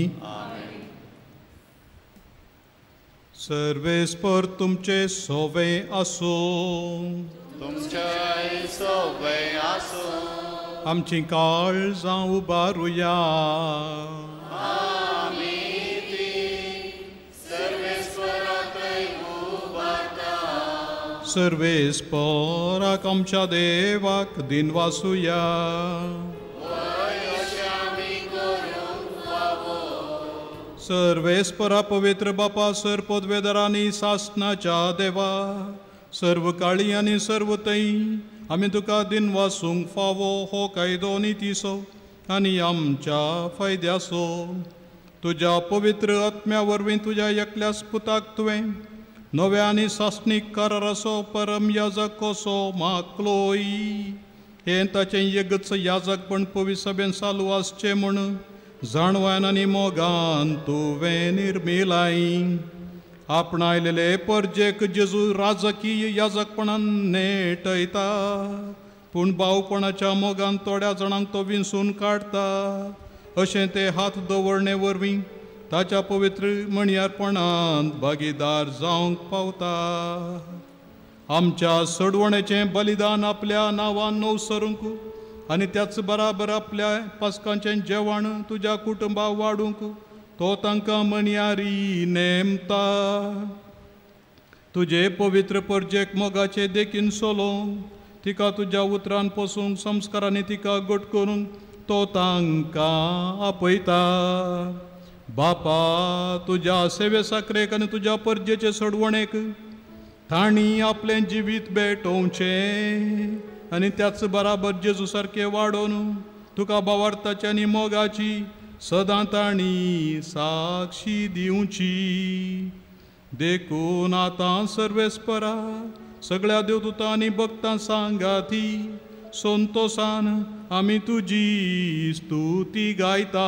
सर्वेस्पर तुमचे सोवे आसूं. तुमचे सोवे आसूं. आमची काळजां उबारुया. आमी ती सर्वेस्पराकय उबारता. सर्वेस्पराक आमच्या देवाक दिनवासुया. सर्वेस्परा पवित्र बापा सर पदवेदारांनी सासनाच्या देवा सर्व काळी आनी सर्व तई आमी तुका दिनवासूंक फावो हो कायदो नितीचो आनी आमच्या फायद्याचो. तुज्या पवित्र आत्म्या वरवीं तुज्या एकल्याच पुताक तुवें नव्या आनी सासणीक कराराचो परम याजक कसो मागलोय. हें ताचें एकच याजकपण पवित्र सभेन चालू आसचें म्हूण जाणवायन आनी मोगान तुवें निर्मिलाय. आपणायलेले परजेक जेजू राजकीय याजकपणान नेटयता पूण भावपणाच्या मोगान थोड्या जाणांक तो विंचून काडटा. अशें ते हात दवरणे वरवीं ताच्या पवित्र म्हणयारपणांत भागीदार जावंक पावता. आमच्या सडवणेचें बलिदान आपल्या नांवान नवसरूंक आनी त्याच बराबर आपल्या पासकांचें जेवण तुज्या कुटुंबा वाडूंक तो तांकां म्हणयारी नेमता. तुजे पवित्र परजेक मोगाचे देखीन सोलोवंक तिका तुज्या उतरान पोसूंक संस्कारांनी तिका घट करूंक तो तांकां आपयता. बापा तुज्या सेवे साकरेक आनी तुज्या परजेचे सोडवणेक तांणी आपलें जिवीत भेटोवचें आनी त्याच बराबर जेजू सारकें वाडोवन तुका भावार्थाची आनी मोगाची सदां तांणी साक्षी दिवची. देखून आतां सर्वेस्परा सगळ्या देवदूतां आनी भक्तां सांगाती संतोसान आमी तुजी स्तुती गायता.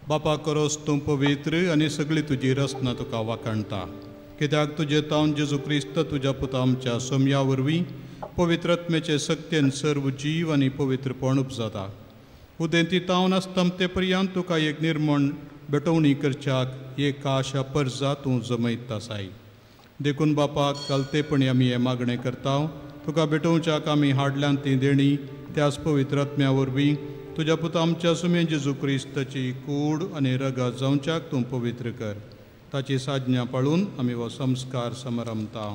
बापा करोस तूं पवित्र आनी सगळी तुजी रचना तुका वाखाणटा. कित्याक तुजे तावन जेजू क्रिस्त तुज्या पुता आमच्या सोमया वरवीं पवित्रत्मेचे सक्तेन सर्व जीव आनी पवित्रपण उपजाता. उदेंती तावन आसतमते पर्यंत तुका एक निर्मण भेटवणी करच्याक एक आशा परजा तूं जमयता आसाय. देखून बापा कलतेपणी आमी हें मागणें करता. तुका भेटोवच्याक आमी हाडल्यान ती देणी त्याच पवित्र आत्म्या वरवीं तुज्या पुता आमच्या सुमे जेजू क्रिस्ताची कूड आनी रगत जावच्याक तूं पवित्र कर. ताची साधना पाळून आमी हो संस्कार समारंभता.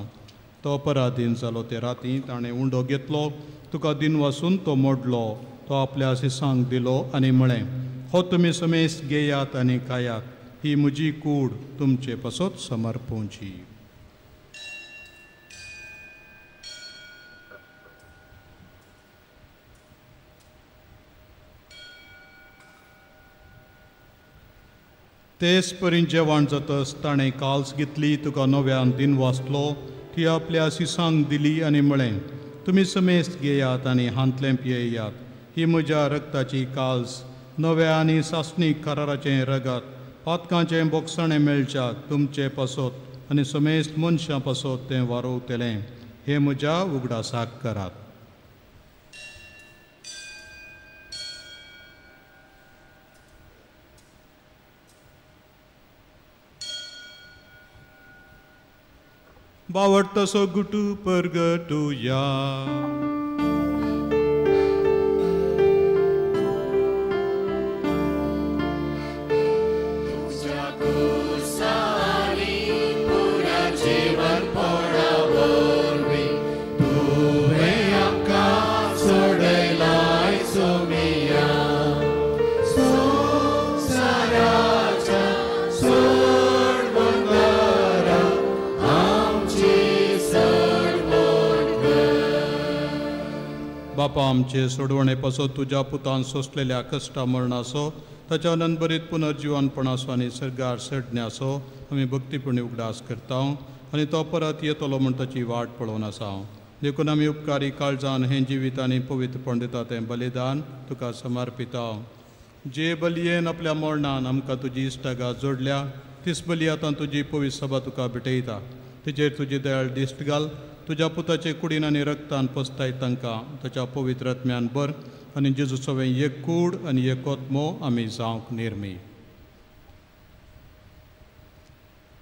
तो पराधीन जालो ते राती ताणें उंडो घेतलो, तुका दिन वासून तो मोडलो, तो आपल्या शिसांक दिलो आनी म्हळें, हो तुमी समेस्त घेयात आनी खायात, ही म्हजी कूड तुमचे पासत समर्पोवची. तेच परी जेवण जातच ताणें काल्स घेतली, तुका नव्यान दिन वाचलो, ती आपल्या शिसांक दिली आनी म्हळें, तुमी समेस्त घेयात आनी हांतलें पियेयात, ही म्हज्या रक्ताची काल्स, नव्या आनी सासणीक कराराचें रगत, पातकांचें बोगसणें मेळच्याक तुमचे पासत आनी समेस्त मनशां पासत तें वारोवतलें. हें म्हज्या उगडासाक करात. बावडतसो गुटू परगटुया. बापा आमचे सोडवणे पासत तुज्या पुतान सोंसलेल्या कश्टा मरणाचो, ताच्या अनंतभरीत पुनर्जिवनपणाचो आनी सर्गार सडण्याचो आमी भक्तीपणी उगडास करता आनी तो परत येतलो म्हूण ताची वाट पळोवन आसा. देखून आमी उपकारी काळजान हें जिवीत आनी पवित्रपण दिता तें बलिदान तुका समर्पिता. जे बलयेन आपल्या मरणान आमकां तुजी इश्टागात जोडल्या, तीच बली आतां तुजी पवित्र सभा तुका भेटयता. तिचेर तुजी दयाळ दिश्ट घाल, तुज्या पुताचे कुडीन आनी रक्तान पसताय तांकां ताच्या पवित्र आत्म्यान भर आनी जेजू सवें एक कूड आनी एक आत्मो आमी जावंक निर्मी.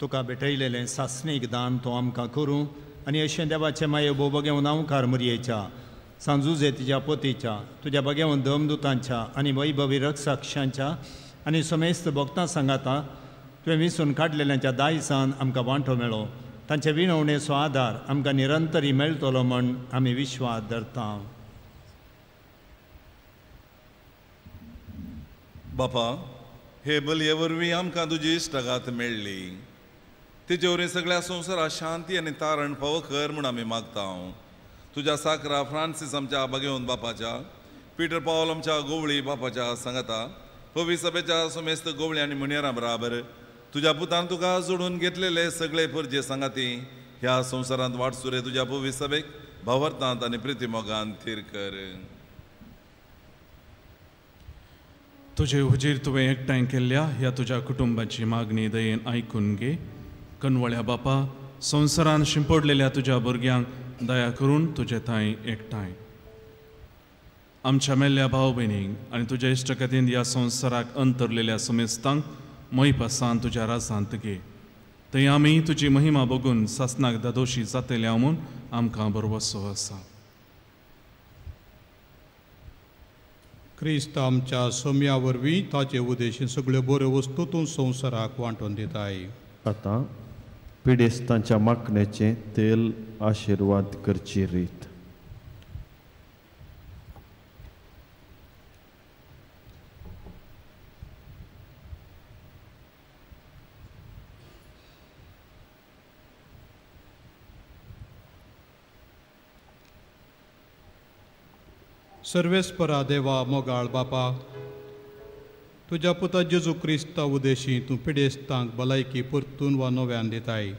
तुका भेटयलेलें सासणीक दान तो आमकां करूं आनी अशें देवाचें माये भोव नांवकार मुरयेच्या सांजुजे तिच्या पोतीच्या तुज्या बगेवन दमदुतांच्या आनी वैभवी रक्षाक्षांच्या आनी समेस्त भक्तां सांगाता तुवें विसून काडलेल्यांच्या दायसान आमकां वांटो मेळो. तांचे विनवणेचो आदार आमकां निरंतरी मेळटलो म्हण आमी विश्वास धरता. बापा, हे बलये वरवीं आमकां तुजी इश्टागात मेळ्ळी, तिचे वरवीं सगळ्या संवसाराक शांती आनी तारण फावो कर म्हूण आमी मागता. तुज्या साकरा फ्रांसीस आमच्या बागेवन बापाच्या, पिटर पावल आमच्या गोवळी बापाच्या सांगाता, पवी सभेच्या समेस्त गोवळी आनी मुनियरां बराबर तुज्या पुतान तुका जोडून घेतलेले सगळे परजे सांगाती ह्या संवसारांत वाटसुरे तुज्या पवी सभेक भावार्थांत आनी प्रितीमोगान थीर कर. तुजे हुजीर तुवें एकठांय केल्ल्या ह्या तुज्या कुटुंबाची मागणी दयेन आयकून घे. कनवळ्या बापा, संवसारान शिंपडलेल्या तुज्या भुरग्यांक दया करून तुजे थंय एकठांय आमच्या मेल्ल्या भाव भयणींक आनी तुज्या इश्टकतीन ह्या संवसाराक अंतरलेल्या समेस्तांक मोयपासान तुज्या राजांत घे. थंय आमी तुजी महिमा बघून सासनाक दादोशी जातल्या म्हूण आमकां भरवसो आसा. क्रिस्त आमच्या सोम्या वरवीं ताचे उदेशी सगळ्यो बऱ्यो वस्तू तूं संवसाराक वांटून दिताय. आतां पिडेस्तांच्या मागणेचें तेल आशिर्वाद करची रीत. सर्वेस्परा देवा मोगाळ बापा, तुज्या पुता जेजू क्रिस्ता उदेशी तूं पिडेस्तांक भलायकी परतून वा नव्यान दिताय.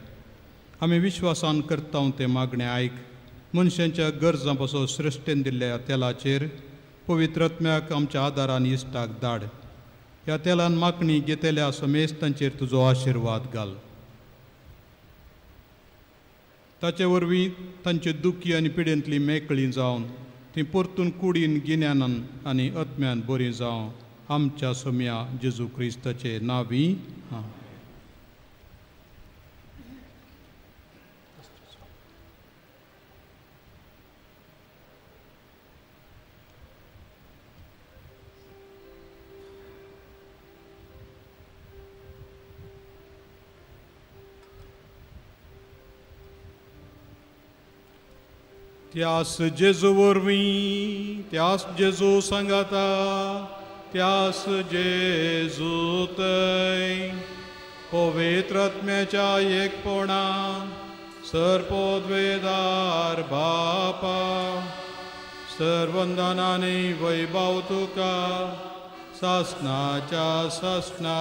आमी विश्वासान करता तें मागणें आयक. मनशांच्या गरजां पासून सृश्टीन दिल्ल्या तेलाचेर पवित्र आत्म्याक आमच्या आदारान इश्टाक धाड. ह्या तेलान मागणी घेतल्या समेस्तांचेर तुजो आशिर्वाद घाल. ताचे वरवीं तांचे दुखी आनी पिडेंतली मेकळी जावन ती परतून कुडीन गिन्यानान आनी आत्म्यान बरी जावं. आमच्या सोम्या जेजू क्रिस्ताचे नांवी. आं. त्यास जेजू वरवीं, त्यास जेजू सांगाता, त्यास जेजू तय पवित्र आत्म्याच्या एकपणान सर्पोद्वेदार बापा सर्वंदनाने वैभव तुका सासनाच्या सासना.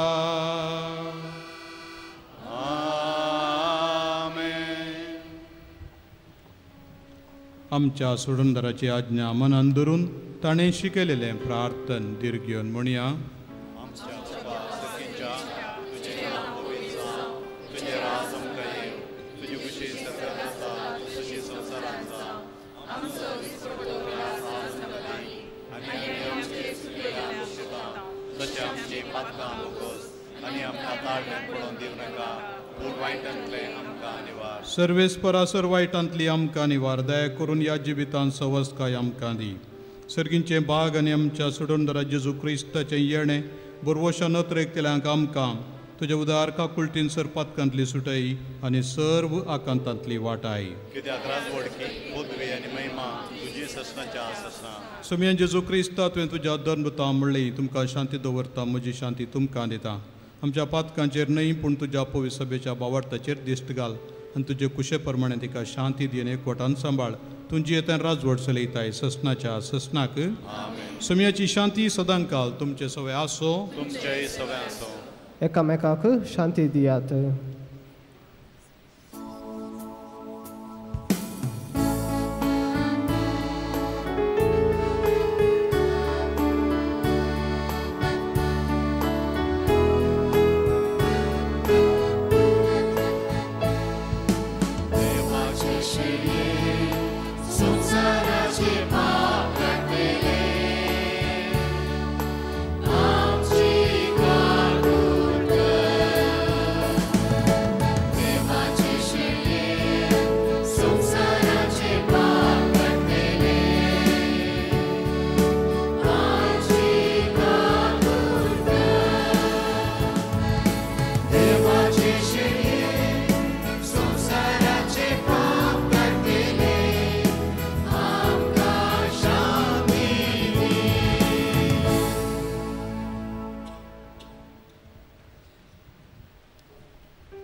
आमच्या सोडणदाराची आज्ञा मनान धरून ताणें शिकयलेलें प्रार्थन दीर्घ घेवन म्हणया. सर्वेस्परा सर वायटांतली आमकां निवार, दया करून ह्या जिवितांत सवस्काय आमकां दी. सर्गींचें बाग आनी आमच्या सोडणदारा जेजू क्रिस्ताचें येणें बोरवशा नत्रेकतल्यांक आमकां तुज्या उदार काकुळटीन सर पातकांतली सुटय आनी सर्व आकांतांतली वाटाय. सोमयान जेजू क्रिस्ता तुवें तुज्या धर्मता म्हणली तुमकां शांती दवरता, म्हजी शांती तुमकां दिता. आमच्या पातकांचेर न्हय पूण तुज्या पवित्र सभेच्या बावार्थाचेर दिश्ट घाल आनी तुजे कुशे प्रमाणे तिका शांती दी आनी एकवटान सांबाळ. तुमची येतान राजवट चलयताय ससनाच्या ससनाक. सोमयाची शांती सदांकाल तुमचे सवय आसो. तुमचेय सवय आसो. एकामेकाक शांती दियात.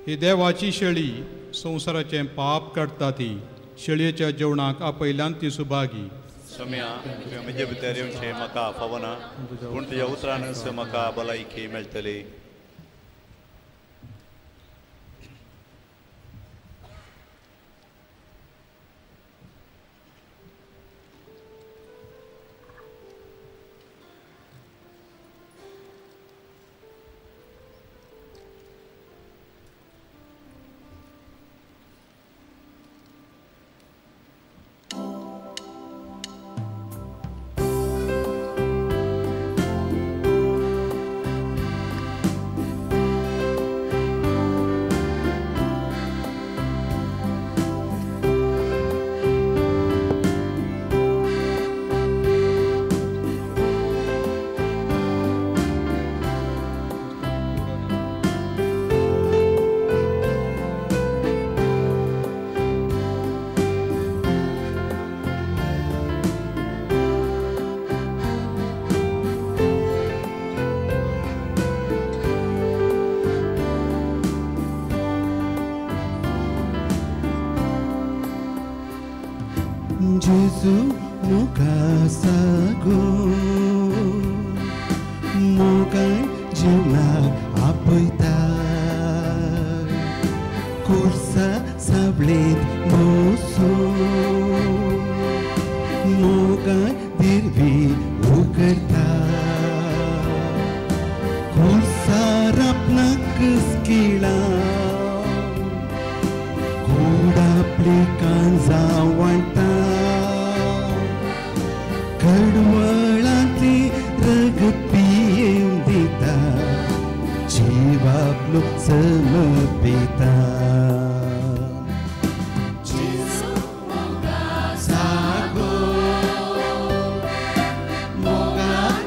ही देवाची शेळी संवसाराचें पाप काडटा ती शेळयेच्या जेवणाक आपयल्यान ती सुभागी. सोम्या तुवें म्हजे भितर येवचें म्हाका फावना, पूण तुज्या उतरानच म्हाका भलायकी मेळटली. Gesù mukasago mukai jina apoita kursa sablet mosu mukai dirvi ukarta kursa rapnak skila kuda plikanza wanta कडवळांतली रगत पियेवन दिता जिवापलो समर्पिता. Mogan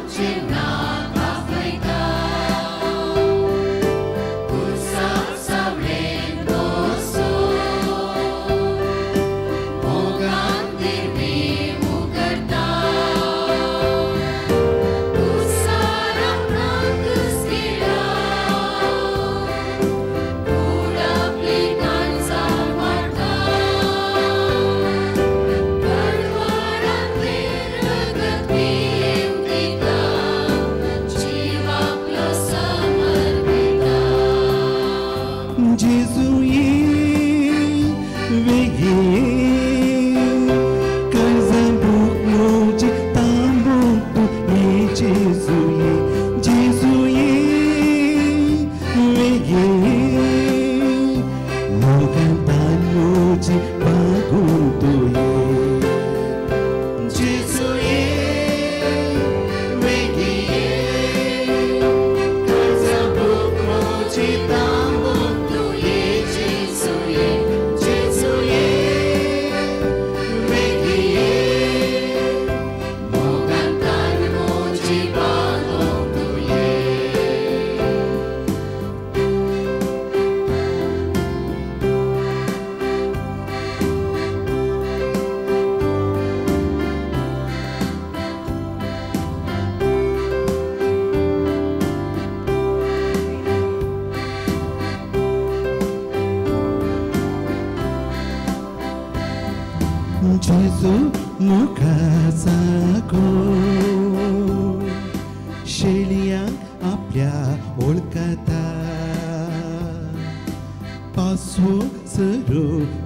पासवो सरो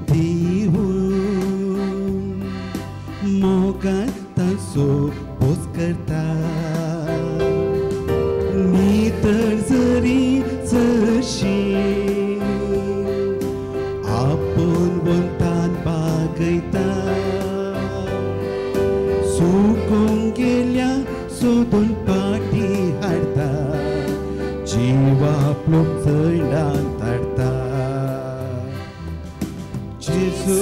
दिवन मोगान तांचो पोस करता. नितळ जरी जशी आपूण वंतान बागयता, सुकून गेल्या सोदून पाटी हाडता, जीव आपलो चडान धाडता. जेजू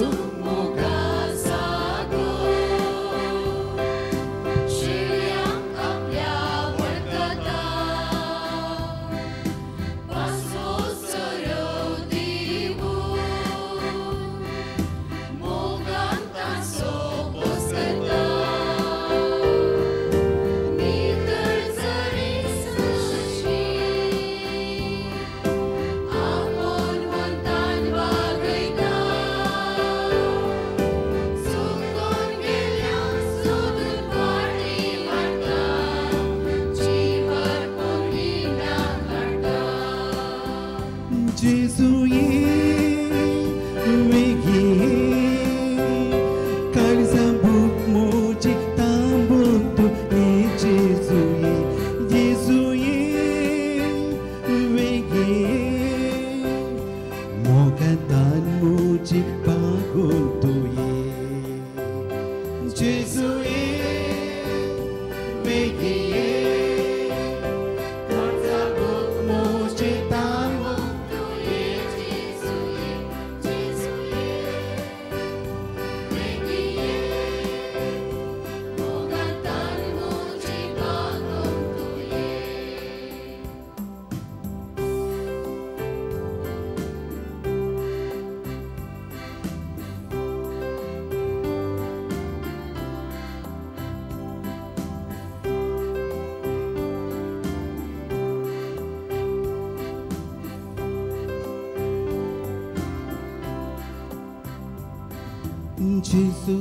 जेजू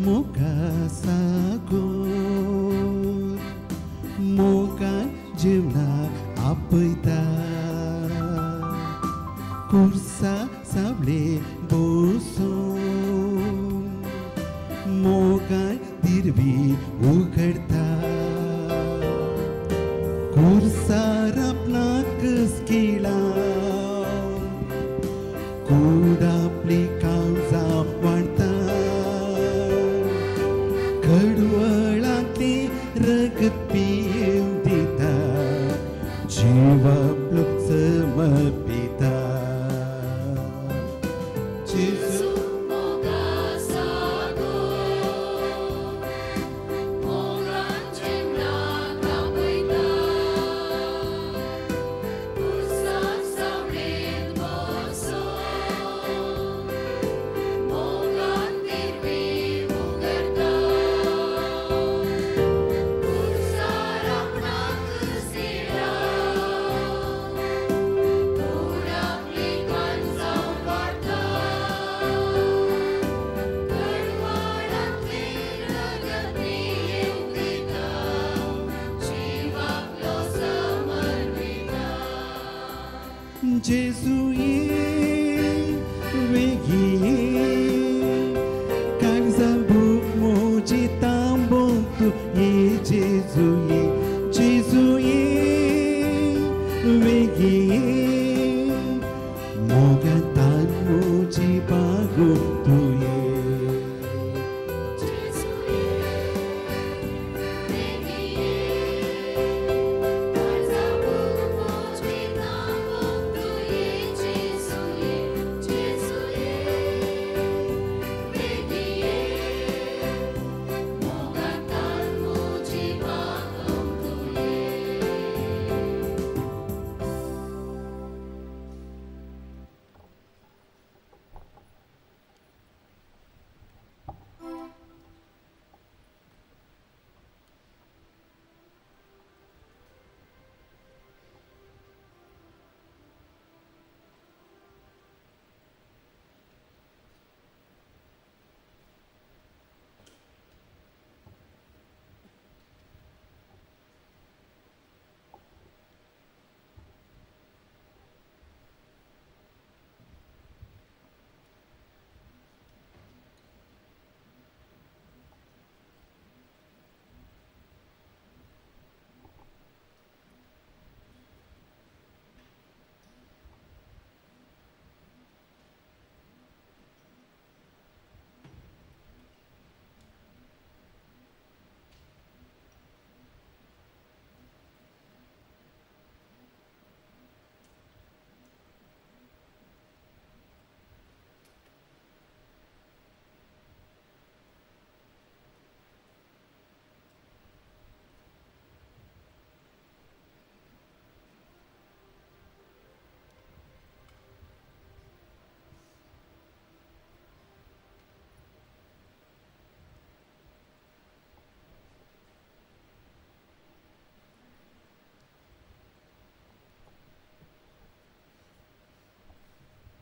मोगा सागोर मोगान जिवनाक आपयता, कुर्सा सावळे बसून मोगान दिरवी उगडता, कुर्सार आपणाक स्किला कूड आपली काळजां वाडटा, कडवळांतली रगत पियेवन दिता, जीव आपलो समर्पिता. जेजू जेजू वेगी काळजा भूक मोजी तांबोन तूं ये जेजू ये, जेजू ये वेगी मोगान मोजी बागोन तूं ये.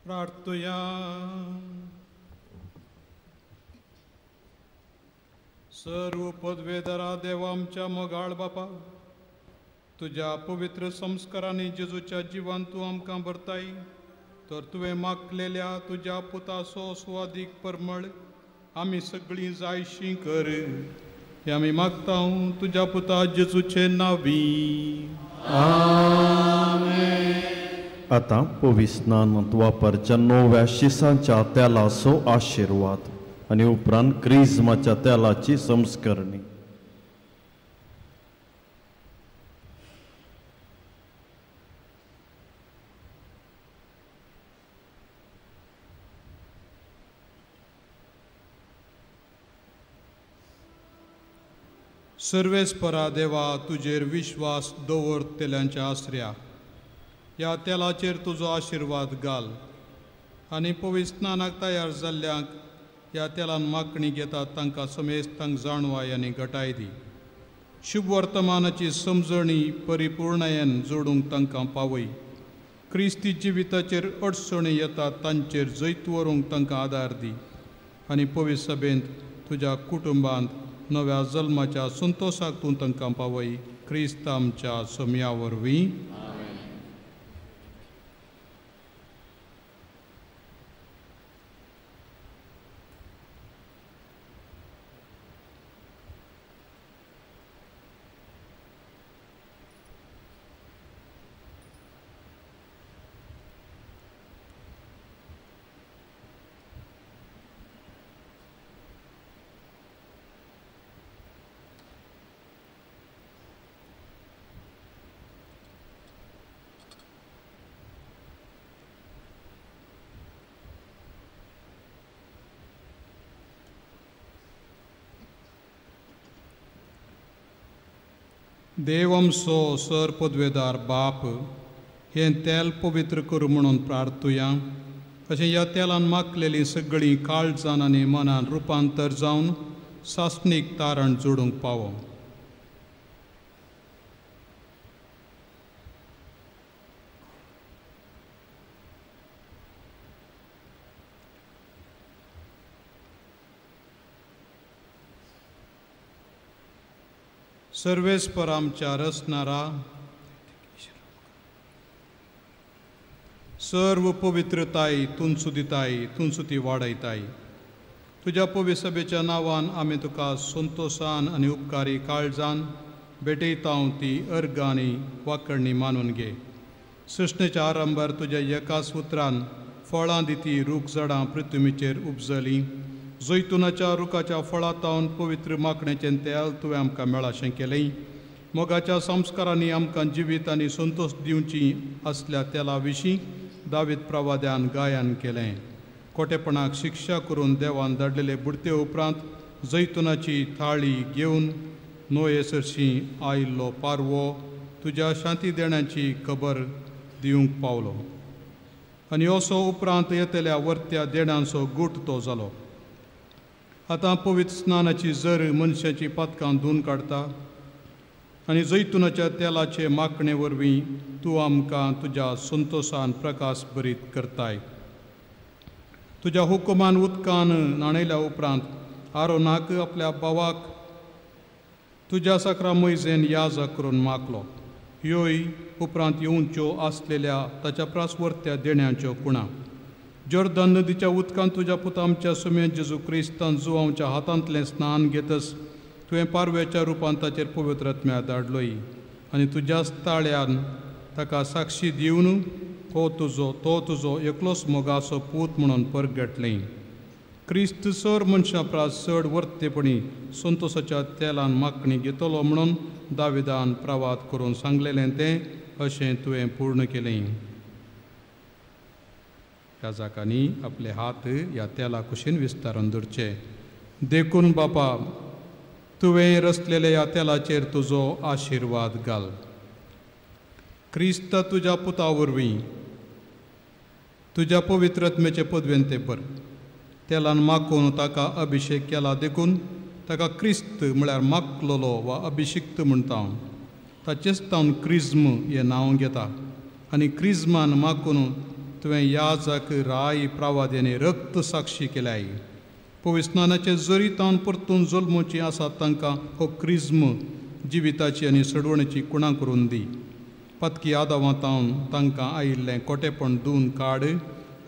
प्रार्थुया. सर्व पदवेदारा देवा आमच्या मोगाळ बापा, तुज्या पवित्र संस्कारांनी जेजूच्या जिवान तूं आमकां भरताय, तर तुवें मागलेल्या तुज्या पुताचो सुवादीक परमळ आमी सगळीं जायशी कर, हें आमी मागता तुज्या पुता जेजूचे नांवी. आमेन. आतां पविस्नानांत वापरच्या नव्या शिसांच्या तेलाचो आशिर्वाद आनी उपरांत क्रिज्माच्या तेलाची संस्करणी. सर्वेस्परा देवा, तुजेर विश्वास दवरतल्यांच्या आसऱ्या ह्या तेलाचेर तुजो आशिर्वाद घाल आनी पवित्र स्नानाक तयार जाल्ल्यांक ह्या तेलान मागणी घेतात तांकां समेस्तांक जाणवाय आनी घटाय दी. शुभ वर्तमानाची समजणी परिपूर्णयन जोडूंक तांकां पावय. क्रिस्ती जिविताचेर अडचणी येतात तांचेर जैत व्हरूंक तांकां आदार दी आनी पवित्र सभेंत तुज्या कुटुंबांत नव्या जल्माच्या संतोशाक तूं तांकां पावय. क्रिस्त आमच्या सोम्या वरवीं. देव आमचो सर पदवेदार बाप, हें तेल पवित्र करूं म्हणून प्रार्थुया. अशें ह्या तेलान मागलेलीं सगळीं काळजान आनी मनान रुपांतर जावन सासणीक तारण जोडूंक पावो. सर्वेस्पर आमच्या रचणारा सर्व पवित्रताय तुंचू दिताय, तुंचू ती वाडयताय. तुज्या पवित्र सभेच्या नांवान आमी तुका संतोशान आनी उपकारी काळजान भेटयता. ती अर्गां आनी वाकडणी मानून घे. सृश्टीच्या आरंभार तुज्या एकाच उतरान फळां दिती रूख झाडां पृथ्वीचेर उपजलीं. जैतुनाच्या रुखाच्या फळां पवित्र मागणेचें तेल तुवें आमकां मेळाशें केलें. मोगाच्या संस्कारांनी आमकां जिवीत आनी संतोश दिवची आसल्या तेला विशीं दावीद प्रवाद्यान गायन केलें. खोटेपणाक शिक्षा करून देवान धाडलेले बुडते उपरांत जैतुनाची थाळी घेवन नोये सरशीं आयिल्लो पारवो तुज्या शांती देण्याची खबर दिवंक पावलो आनी असो उपरांत येतल्या वर्त्या देण्यांचो गूट तो जालो. आतां पवित्र स्नानाची जर मनशाची पातकां धुवन काडटा आनी जैतुनाच्या तेलाचे मागणे वरवीं तूं आमकां तुज्या संतोशान प्रकाश भरीत करताय. तुज्या हुकुमान उदकान न्हाणयल्या उपरांत आरोनाक आपल्या भावाक तुज्या साकरा मैजेन याज करून मागलो. ह्योय उपरांत येवच्यो आसलेल्या ताच्या प्रासवर्त्या देण्याच्यो कुणा. जोर्दन नदीच्या उदकांत तुज्या पुता आमच्या सुम्या जेजू क्रिस्तान जुवांच्या हातांतलें स्नान घेतस तुवें पारव्याच्या रुपान ताचेर पवित्र आत्म्या धाडलोय आनी तुज्याच ताळ्यान ताका साक्षी दिवन हो तुजो तो तुजो एकलोच मोगाचो पूत म्हणून परगटलें. क्रिस्त सर मनशां प्रास चड वर्तेपणी संतोशाच्या तेलान मागणी घेतलो म्हणून दाविदान प्रवाद करून सांगलेलें तें अशें तुवें पूर्ण केलें. ह्या जाकांनी आपले हात ह्या तेला कुशीन विस्तारून धरचे. देखून बापा, तुवें रचलेल्या ह्या तेलाचेर तुजो आशिर्वाद घाल. क्रिस्त तुज्या पुता वरवीं तुज्या पवित्र आत्म्याचे पदवेन ते पर तेलान माखून ताका अभिशेक केला. देखून ताका क्रिस्त म्हळ्यार माखलोलो वा अभिशिक्त म्हणटा. ताचेच तावन क्रिज्म हें नांव घेता आनी क्रिज्मान माखून तुवें याजक राय प्रावादी आनी रक्त साक्षी केल्याय. पविस्नानाचे जरी तावन परतून जल्मोची आसा तांकां हो क्रिज्म जिविताची आनी सडवणेची कुणां करून दी. पातकी आदावां तावन तांकां आयिल्लें कोटेपण धुवन काड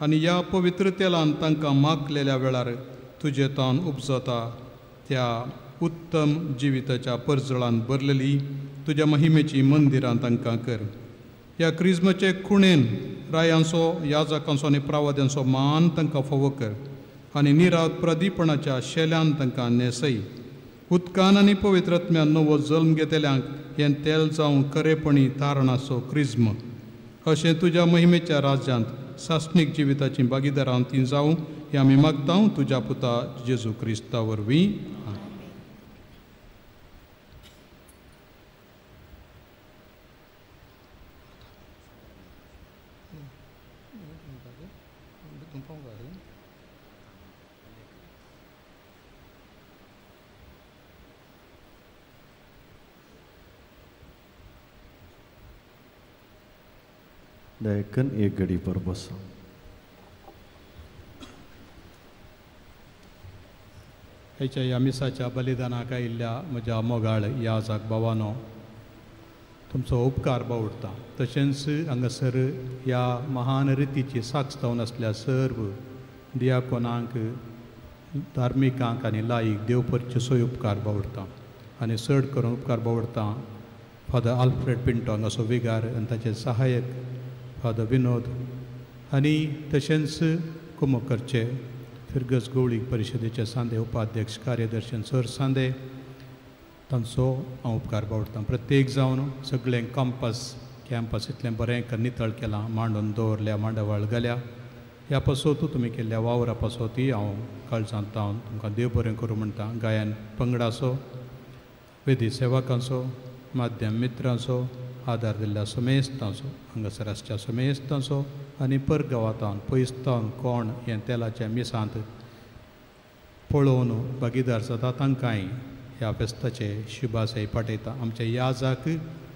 आनी ह्या पवित्र तेलान तांकां माखलेल्या वेळार तुजे तावन उपजता त्या उत्तम जिविताच्या परजळान भरलेली तुज्या महिमेची मंदिरां तांकां कर. ह्या क्रिज्माचे खुणेन रायांचो याजकांचो आनी प्रावाद्यांचो मान तांकां फावो कर आनी निराग प्रदीपणाच्या शेल्यान तांकां न्हेसय. उदकान आनी पवित्रत्म्यान नवो जल्म घेतल्यांक हें तेल जावं खरेपणी तारणाचो क्रिज्म. अशें तुज्या महिमेच्या राज्यांत सासणीक जिविताची भागीदारां ती जावं हें आमी मागता तुज्या पुता जेजू क्रिस्ता वरवीं. दयाकन एक घडी पर बसा. हेच्या ह्या मिसाच्या बलिदानाक आयिल्ल्या म्हज्या मोगाळ याजक भावानो, तुमचो उपकार बावडटा. तशेंच हांगासर ह्या महान रितीची साक्ष जावन आसल्या सर्व दियाकोनांक, धार्मिकांक आनी लायीक देवपरचे उपकार बावडटा. आनी चड करून उपकार बावडटा फादर आल्फ्रेड पिंटो हांगासो विगार आनी ताचे सहायक फादर विनोद आनी तशेंच कुमकरचे फिरगज गवळी परिशदेचे सांदे उपाध्यक्ष कार्यदर्शन सर सांदे तांचो हांव उपकार बावडटा. प्रत्येक जावन सगळें कंपस कॅम्पस इतलें बरें नितळ केलां, मांडून दवरल्या, मांडावळ घाल्या. ह्या पासत तुमी केल्ल्या वावरा पासतूय हांव काळजांत हांव तुमकां देव बरें करूं म्हणटा. गायन पंगडाचो, वेदी सेवकांचो, माध्यम मित्रांचो, आदार दिल्ल्या समेस्तांचो, हांगासर आसच्या समेस्तांचो आनी परगांवांत पयस तावन कोण हें तेलाच्या मिसांत पळोवन भागीदार जाता तांकांय ह्या फेस्ताचे शुभाशय पाठयता. आमचे याजाक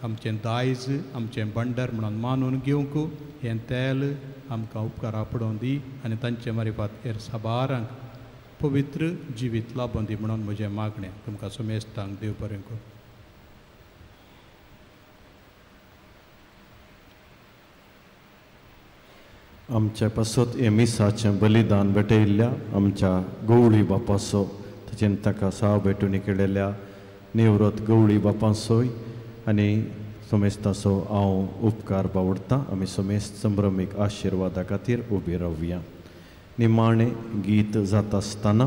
आमचें दायज आमचें भांडार म्हणून मानून घेवंक हें तेल आमकां उपकारा पडोवन दी आनी तांचे मारिफात हेर साबारांक पवित्र जिवीत लाबोवन दी म्हणून म्हजें मागणें. तुमकां समेस्तांक देव बरें करूं. आमच्या पासत हे मिसाचें बलिदान भेटयिल्ल्या आमच्या गवळी बापाचो तशेंच ताका साव भेटून केलेल्या निवृत्त गवळी बापांचोय आनी समेस्ताचो हांव उपकार बावडटा. आमी समेस्त संभ्रमीक आशिर्वादा खातीर उबी रावया. निमाणें गीत जाता आसतना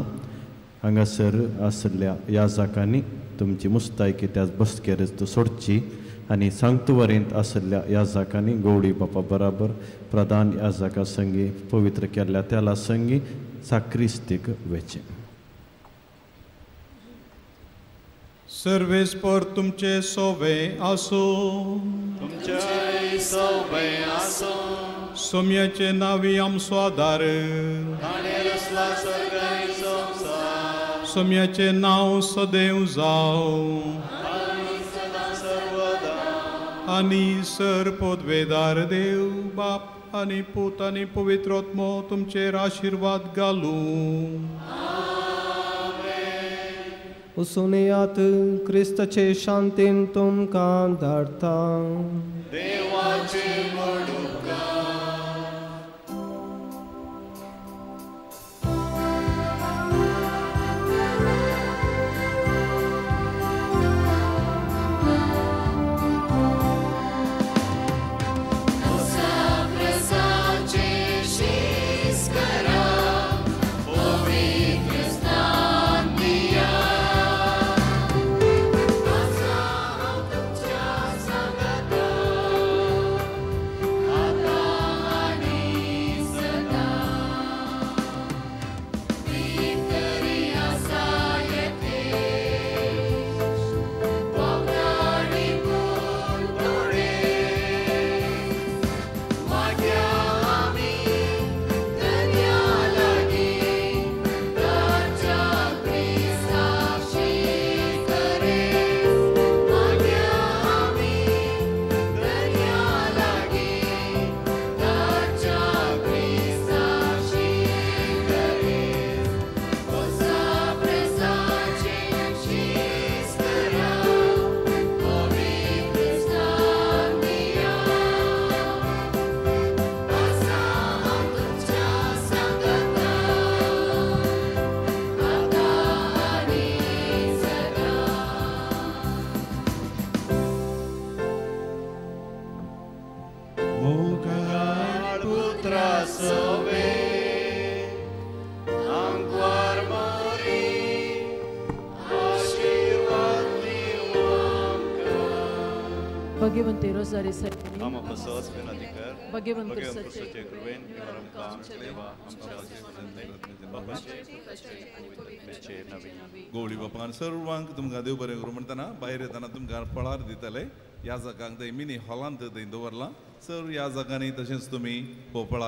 हांगासर आशिल्ल्या याजकांनी तुमची मुस्तायकी त्याच बसकेरच सोडची आनी सांगतुवारींत आशिल्ल्या याजकांनी गवळी बापा बराबर प्रधान याजका संगी पवित्र केल्ल्या तेला संगी साक्रिस्तीक वेचें. सर्वेस्पर तुमचे सोवे आसूं, तुमचे सोवे आसूं. सोम्याचे नावी आमचो आदार, सोम्याचें नांव सदैव जावं आनी सर पदवेदार देव बाप आनी पूत आनी पवित्र आत्मो तुमचेर आशिर्वाद घालूं. उसुनियात क्रिस्ताचे शांतीन तुमकां धाडटा. देवाचे Amen. भगवंती रोजारी सायबिणी आमा पसोस विनंती कर भगवंत भगवंत क्रिस्ताचे क्रिस्ताचे कृपेन निवारण आमकां आमच्या देवा आमच्या बापाचे पुताचे पवित्र नांवान. गोवळी बापान सर्वांक तुमकां देव बरें करूं म्हणटना भायर येतना तुमकां फळार दितले. ह्या जागांक थंय मिनी हॉलांत थंय दवरलां सर ह्या जागांनी तशेंच तुमी हो फळार